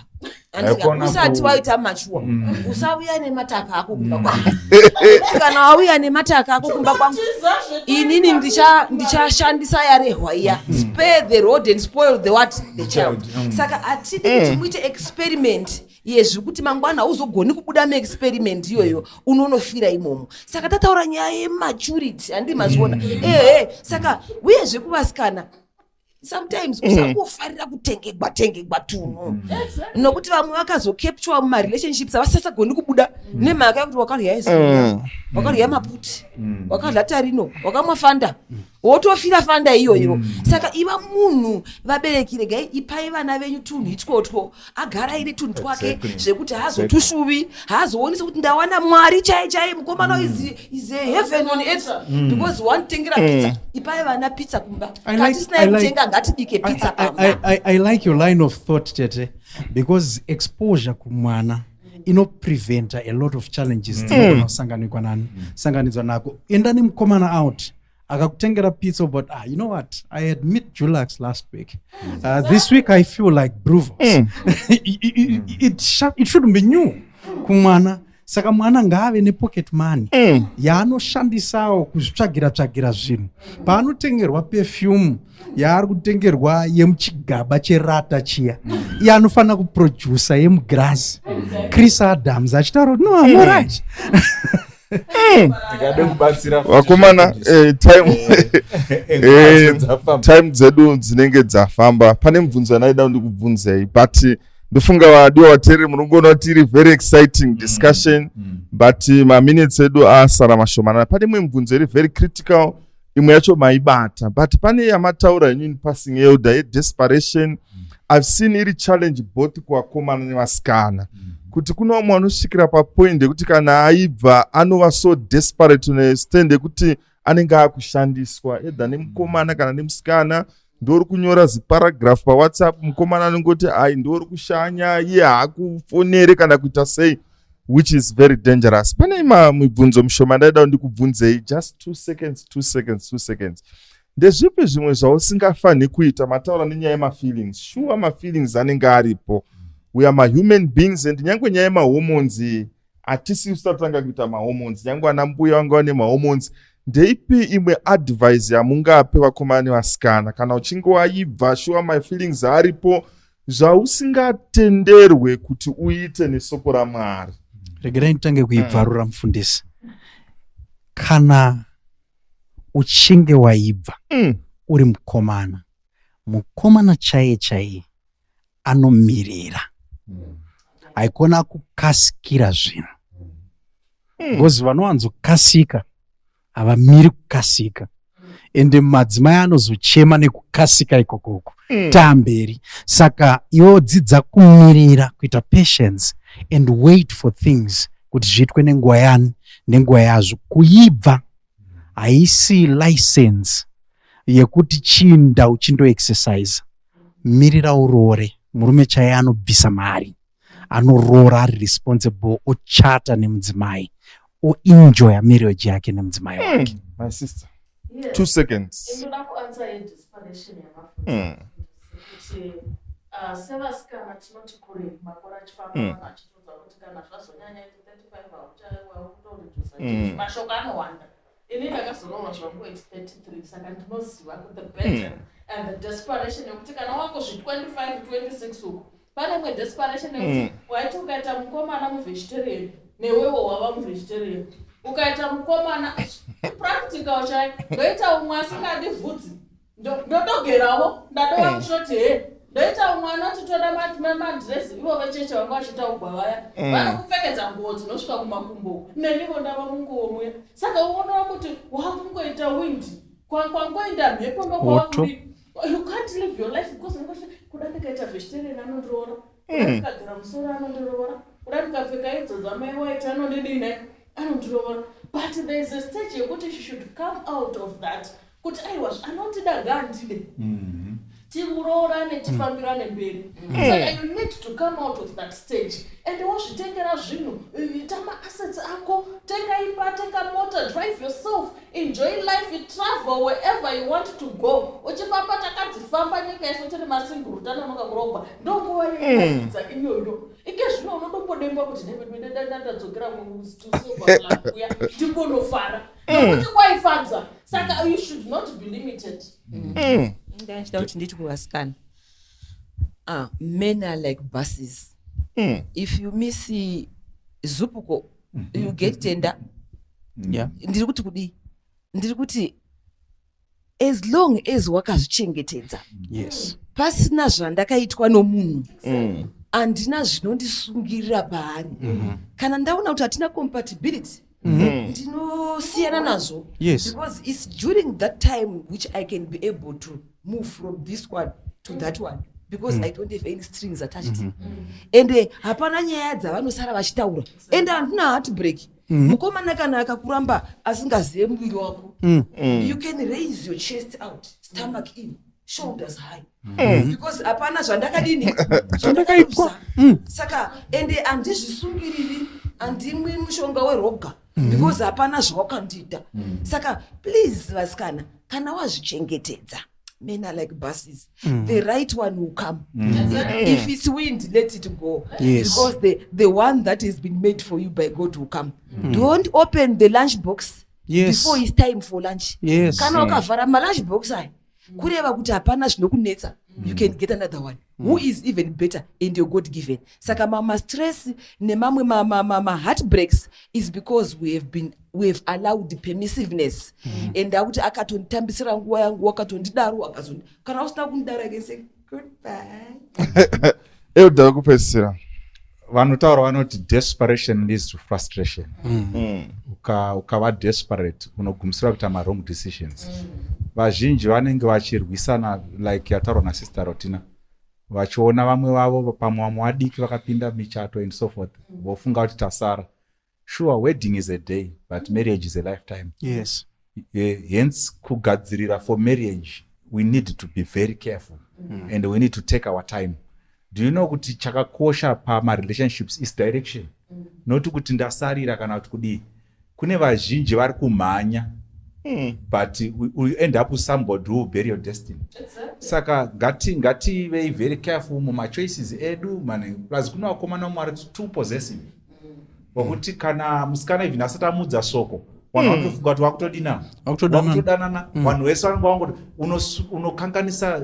Haikona usati waita mature, usauya nemataka ako kumba kwangu. Kana wauya nemataka ako kumba kwangu, inini ndichashandisa yarehwa iya, "Spare the rod and spoil the what? The child." Saka hatidi kuti muite experiment yezvekuti mangwana hauzogoni kubuda muexperiment iyoyo, unonofira imomo. Saka tataura nyaya yematurity, handii mazviona? Ehe. Saka uyezve kuvasikana, sometimes usangofarira kutengegwa tengegwa tunhu, nokuti vamwe vakazocapturwa mumarelationships havasasagoni kubuda nemhaka yekuti wakarya ice, wakarya maputi, wakadya tarino, wakamwa Fanta, wotofira Fanta iyoyo. Saka iva munhu, vabereki, regai, ipai vana venyu tunhu itwotwo, agara aine tunhu twake zvekuti haazotushuvi, haazoonisi kuti ndawana Mwari chai chai, mukomana is a heaven on earth because wanitengera pizza. Ipai vana pizza kumba. Katisinai kutenga, ngatibike pizza pamba. I like your line of thought, Tete, because exposure kumwana Inopreventa a lot of challenges dzinogona kusanganikwa nani, sanganidzwa nako. Enda nemukomana out, akakutengera pizza, but ah, you know what, I had meat Dulux last week, this week I feel like Bruvos. It shouldn't be new kumwana. Saka mwana ngaave nepocket money yaanoshandisawo kuzvitsvagira tsvagira zvinhu. Paanotengerwa perfume yaari kutengerwa yemuchigaba cherata chiya, iye anofanira kuprodusa yemugirazi. Chris Adams achitaura kuti, "No, I'm alright." Ndingade kubatsira. Vakomana, time Dzafamba. time dzedu dzinenge dzafamba. Pane mubvunzo andaida ndikubvunzei, but ndofunga vadiwa vateereri munongoona kuti iri very exciting discussion, but maminutes edu asara mashomanana. Pane imwe mibvunzo iri very critical, imwe yacho maibata, but pane yamataura henyu in passing, elder, yedesperation. I've seen iri challenge both kuvakomana nevasikana, kuti kuna vamwe vanosvikira papoint yekuti kana aibva anova so desperate nestand yekuti anenge akushandiswa either nemukomana kana nemusikana. Ndori kunyora ziparagraph paWhatsApp, mukomana anongoti ai, ndori kushanya, iye haakufonere kana kuita sei, which is very dangerous. Pane mibvunzo mishoma ndaida ndikubvunzei, just 2 seconds, 2 seconds, 2 seconds. Ndezvipi zvimwe zvausingafaniri kuita? Mataura nenyaya yemafeelings. Sure, mafeelings anenge aripo, we are mahuman beings, and nyange nyaya yemahormones iyi, hatisi kusatanga kuita mahormones, nyange ana mbuya vanga vane mahormones. Ndeipi imwe advice yamungape vakomana nevasikana kana uchinge waibva? Sure, my feelings aripo, zvausingatenderwe kuti uite nesoko raMwari. Regerai nditange kuibvarura, mufundisi. Kana uchinge waibva, uri mukomana, mukomana chaiye chaiye anomirira, haikona kukasikira zvinhu, because vanowanzokasika havamiri kukasika, ende madzimai anozochema nekukasika ikokoko. Taamberi. Saka iwe dzidza kumirira, kuita patience and wait for things kuti zviitwe nenguva yani, nenguva yazvo. Kuibva haisi license yekuti chinda uchindoexercise. Mirira uroore. Murume chaiye anobvisa mari, anoroora ari responsible, ochata nemudzimai, oenjoya marriage yake nemudzimai wake. My sister, 2 seconds. Ndoda kuanswer yedesperation yamafundisi, kuti sevasikana tinoti kure makore achifamba, vanhu achitiudza kuti kana zvazonyanya iti 35 hauchakutoredusa. Mashoko anowanda. Ini ndakazoroorwa zvangu at 33, saka ndinoziva the better and the desperation yekuti kana wakuzvi 25 26 uku, pane imwe desperation yekuti waiti ukaita mukomana muvegetarian, newewo wava muvegetarian. Ukaita mukomana practical chai, ndoita umwe asingadi vhudzi, ndodogerawo, ndadova kushoti he, ndoita umwe anoti toda madhirezi. Ivo vecheche vanga vachiita ugwa vaya, vanokupfekedza nguo dzinosvika kumakumbo, nenivo ndava munguo muya. Saka unoona kuti wakungoita wind kwangoenda mhepo. Hoto. Ndokwawakudi you can't live your life because unongoti kuda ndikaita vegetarian anondiroora, kuda ndikagera musoro anondiroora, kuda ndikapfeka idzo dzamai waiti anondidini, anondiroora. But there is a stage yekuti she should come out of that, kuti aiwa, anondida ngaandide, tiroorane, tifambirane mberi. Saka you need to come out of that stage and wozvitengera zvinhu, ita maassets ako, tenga imba, tenga mota, drive yourself, enjoy life, travel wherever you want to go. Uchifamba, takadzifamba nyika isu tiri masinguru, tanonoka kurogwa, ndonguva yekunakidza iyoyo. Ike zvino unodombodemba kuti ndadzokera kuya ndimbonofara, nokuti kwaifadza. Saka you should not be limited. Ndachida kuti nditi kuvasikana, ah, men are like buses. If you miss Zupco, you get tender. Ndiri kuti kudii? Ndiri kuti as long as wakazvichengetedza, pasina zvandakaitwa nomunhu, handina zvinondisungirira paari. Kana ndaona kuti hatina compatibility, ndinosiyana nazvo, because it's during that time which I can be able to move from this one to that one, because I don't have any strings attached. Ende hapana nyaya dzavanosara vachitaura, ende handina heartbreak. Mukomana kana akakuramba asingazive muviri wako, you can raise your chest out, stomach in. shoulders high because hapana zvandakadini, zvandakaitwa. Saka ende handizvisungiriri, handimwi mushonga weroga because hapana zvawakandiita. Saka please vasikana, kana wazvichengetedza, men are like buses. The right one will come. If it's wind, let it go because the one that has been made for you by God will come. Don't open the lunch box before it's time for lunch. Kana ukavhara malunch box aya, kureva kuti hapana zvinokunetsa. You can get another one who is even better and your God given. Saka mamastress nemamwe maheartbreaks is because we have allowed permissiveness and akuti akatonditambisira nguva yangu, wakatondidaro, akazondi, kana usina kundidaro, I can say goodbye. Elder wekupedzisira. Vanotaura vanoti desperation leads to frustration. Ukava desperate, unogumisira kuita mawrong decisions. Vazhinji vanenge vachirwisana, like yataurwa nasister Rotina, vachiona vamwe vavo, pamwe vamwe vadiki vakapinda michato and so forth, vofunga kuti tasara. Sure, wedding is a day, but marriage is a lifetime. Hence kugadzirira for marriage, we need to be very careful and we need to take our time. Do you know kuti chakakosha pamarelationships is direction, not kuti ndasarira kana kuti kudii? Kune vazhinji vari kumhanya, but we end up with somebody who will bury your destiny. Saka ngativei very careful mumachoices edu mane. Plus kune vakomana vamwe vari too possessive, wekuti kana musikana even asati amudza soko, vanhu vanotofunga kuti vakutodina. Vakutodanana. Vakutodanana. Vanhu vese vanenge vangoti unokanganisa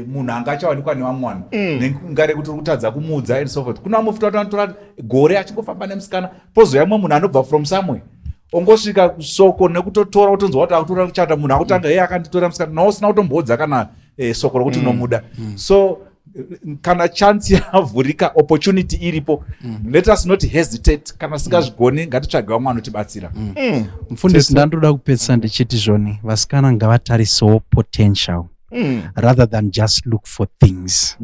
munhu anga achawanikwa nevamwe vanhu nengare kuti uri kutadza kumuudza and so forth. Kuna vamwe futi vanotora gore achingofamba nemusikana, pozouya mumwe munhu anobva from somewhere, ongosvika soko nekutotora, kutonzwa kuti akutora kuchata, munhu akutanga, "Hey, akanditora musikana," nawo usina kutomboudza kana soko rokuti unomuda. So kana chance yavhurika, opportunity iripo, let us not hesitate. Kana singazvigoni, ngatitsvage vamwe vanotibatsira. Mufundisi, ndandoda kupedzisa ndichiti zvoni vasikana ngavatarisewo potential rather than just look for things.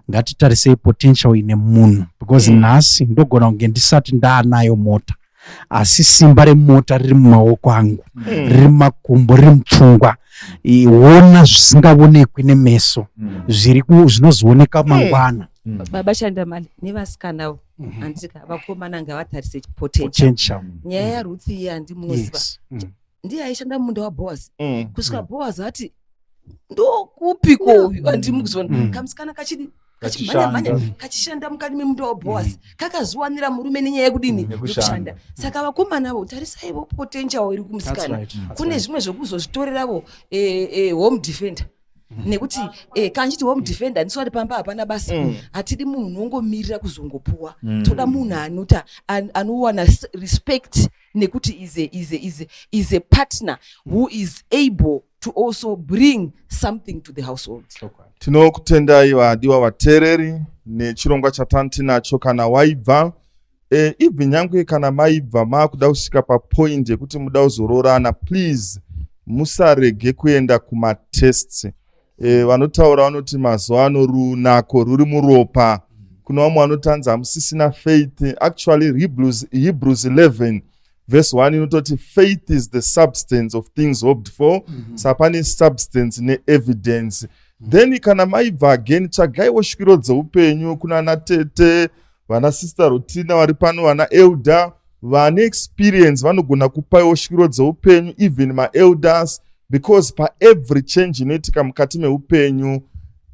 Ngatitarisei potential ine munhu, because nhasi ndogona kunge ndisati ndaanayo mota, asi simba remota riri mumaoko angu, riri mumakumbo, riri mupfungwa. Ona zvisingaonekwi nemeso, zviri zvinozooneka mangwana. Baba Chandamali nevasikanawo, handika vakomana ngavatarise potential. Potential. Nyaya yaRuth iyi, handi munoziva? Yes. Ndiye aishanda mumunda waBhoazi kusvika Bhoazi ati, "Ndokupiko uyu?" Handimi kuzviona? Kamusikana kachidi kachimhanya-mhanya, kachishanda mukati memunda waBhoazi, kakazviwanira murume nenyaya yekudini? Yekushanda. Yekushanda. Saka vakomana tarisaivo potential iri kumusikana. That's right. That's Kune right. zvimwe zvekuzozvitoreravo home defender, nekuti kana chiti home defender, handiswati pamba hapana basa. Hatidi munhu unongomirira kuzongopuwa. Toda munhu anota anowana respect nekuti is a partner who is able to also bring something to the household. Tinokutendai vadiwa vateereri nechirongwa chatani tinacho. Kana waibva, ibvi nyange kana maibva, maakuda kusvika papoint yekuti muda kuzoroorana, please musarege kuenda kumatests. Vanotaura vanoti mazuva ano runako ruri muropa. Kuna vamwe vanotanzi hamusisina faith. Actually, Hebrews 11 verse 1 inototi faith is the substance of things hoped for. Saka pane substance neevidence. Then kana maibva again, tsvagaiwo shwiro dzeupenyu kuna natete, vana Sister Rutina vari pano, vana elder vane experience vanogona kupaiwo shwiro dzeupenyu, even maelders, because paevery change inoitika mukati meupenyu,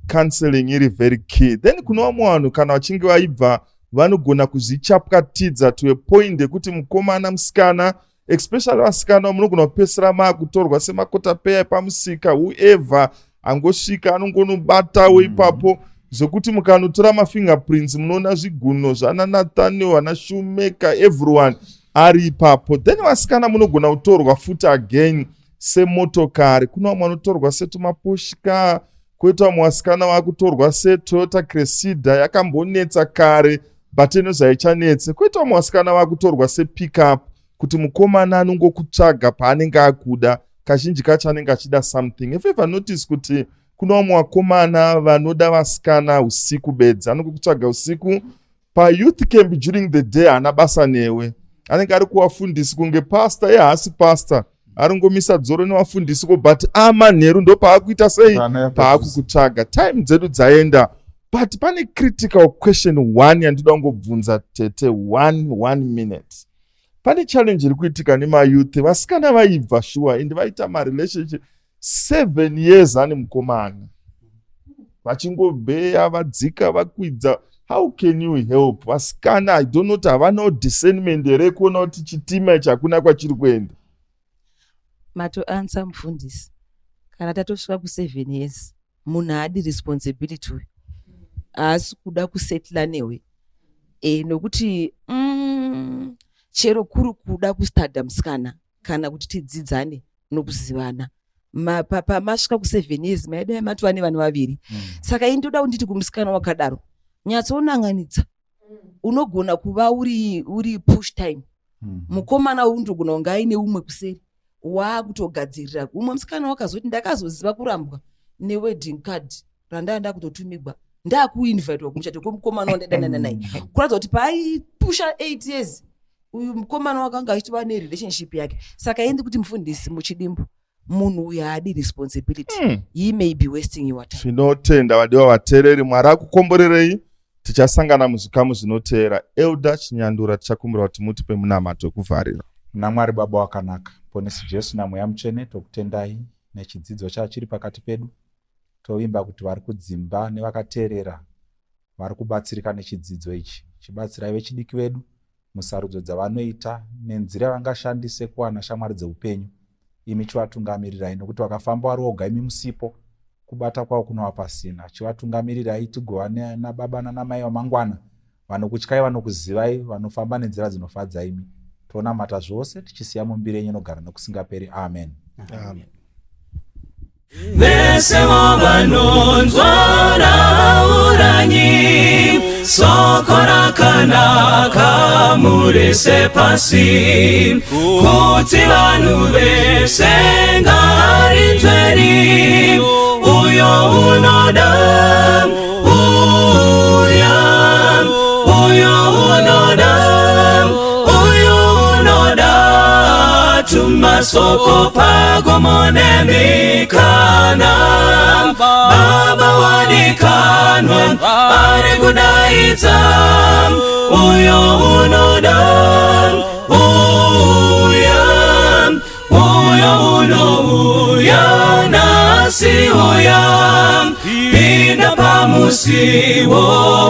counseling iri very key. Then kune vamwe vanhu, kana vachinge vaibva, vanogona kuzvichapwatidza to a point yekuti mukomana, musikana, especially vasikana, munogona kupesera maakutorwa semakotapeya epamusika. Whoever angosvika anongonobatawo ipapo, zvokuti mukanotora mafingerprints munoona zvigunwe zvana Nathaniel, vana Shumeka, everyone ari ipapo. Then vasikana munogona kutorwa futi again semotokari. Kuna vamwe vanotorwa setumaposhika, kwoita vamwe vasikana vakutorwa seToyota Cressida yakambonetsa kare, but ino zvaichanetse. Kwoita vamwe vasikana vakutorwa sepickup, kuti mukomana anongokutsvaga paanenge akuda. Kazhinji kacho anenge achida something. If ever notice kuti kuna vamwe vakomana vanoda vasikana usiku bedzi, anongokutsvaga usiku payouth camp. During the day haana basa newe, anenge ari kuvafundisi kunge pastor, ye haasi pastor. Arongomisa dzoro nevafundisi ko, but amanheru ndopaakuita sei, paakukutsvaga. Time dzedu dzaenda, but pane critical question one yandinoda kungobvunza tete, one minute. Pane challenge iri kuitika nemayouth, vasikana vaibva shuwa and vaita marelationship 7 years ane mukomana, vachingobheya, vadzika, vakwidza. How can you help vasikana? I don't know kuti havanawo discernment here kuona kuti chitima ichi hakuna kwachiri kuenda. Matoanswer, mufundisi. Kana tatosvika ku7 years, munhu haadi responsibility uyu, haasi kuda kusettla newe nokuti chero kuri kuda kustudya musikana kana kuti tidzidzane nokuzivana, pamasvika ku7 years maidai matova nevanhu vaviri. Saka ini ndoda kunditi kumusikana wakadaro, nyatsonanganidza. Unogona kuva uri push time. Mukomana uyu unotogona kunge aine umwe kuseri waakutogadzirira umwe musikana. Wakazoti ndakazoziva kurambwa newedding card randanga ndakutotumigwa, ndakuinvitwa kumuchato kwemukomana wandadanana naye, kuratidza kuti paaipusha 8 years uyu mukomana wakanga achitova nerelationship yake. Saka indi kuti mufundisi, muchidimbu, munhu uyu haadi responsibility. He may be wasting your time. Tinotenda, vadiwa vateereri. Mwari akukomborerei. Tichasangana muzvikamu zvinoteera. Elder Chinyandura, tichakumbira kuti mutipe munamato wekuvharira. Namwari Baba wakanaka, Ponesi Jesu naMweya Mutsvene, tokutendai nechidzidzo chachiri pakati pedu. Tovimba kuti vari kudzimba nevakateerera vari kubatsirika nechidzidzo ichi. Chibatsirai vechidiki vedu musarudzo dzavanoita nenzira yavangashandise kuwana shamwari dzeupenyu. Imi chivatungamirirai, nokuti vakafamba vari voga imi musipo, kubata kwavo kunova pasina. Chivatungamirirai tigova nababa nanamai vamangwana vanokutyai, vanokuzivai, vanofamba nenzira dzinofadza imi. Tonamata zvose tichisiya mumbiri yenyu inogara nokusingaperi. Amen, amen. Vese vanonzwa, rauranyi soko rakanaka murise pasi, kuti vanhu vese ngarinzveri. Uyo unoda, uya. Uyo unoda, uyo unoda, tumasoko pagomo nemikana. Baba wadikanwa ari kudaidza, uyo unoda, uya. Uyo unouya nhasi, uya. Pinda pamusiwo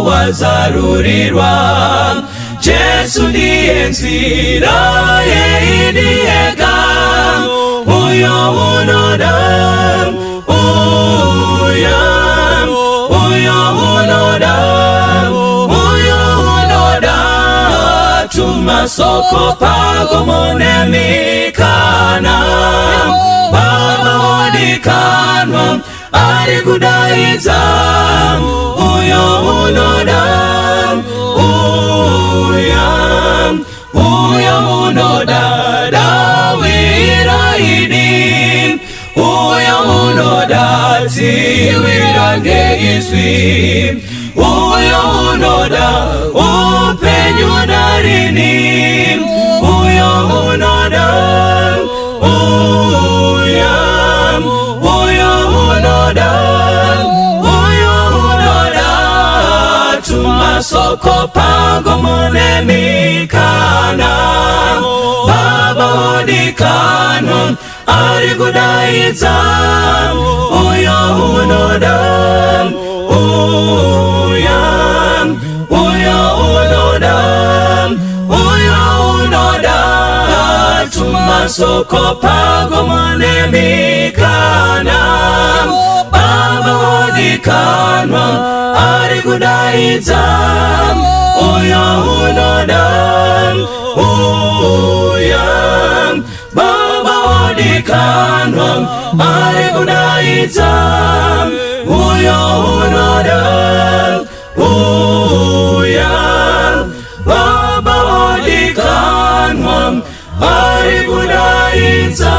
wazarurirwa. Jesu ndiye nzira yeidiyega. Uyo unoda, uya. Uyo unoda, uyo unoda, tumasoko pagomo nemikana. Baba wodikanwa ari kudaidza, uyo unoda, uya. Uyo unoda, dawira idi. Uyo unoda, tsiwira ngeizwi. Uyo unoda upenyu narini, uyo unoda, uya. Uyo unoda, uyo unoda, tumasoko pagomo nemikana. Baba wodikanwa ari kudaidza, uyo unoda, uya. Uyo unoda, uyo unoda, tumasoko pagomo nemikana. Baba wodikanwa ari kudaidza, uyo unoda, uya. Baba wodikanwa ari kudaidza, uyo unoda, uya. Baba wodikanwa ari kudaidza.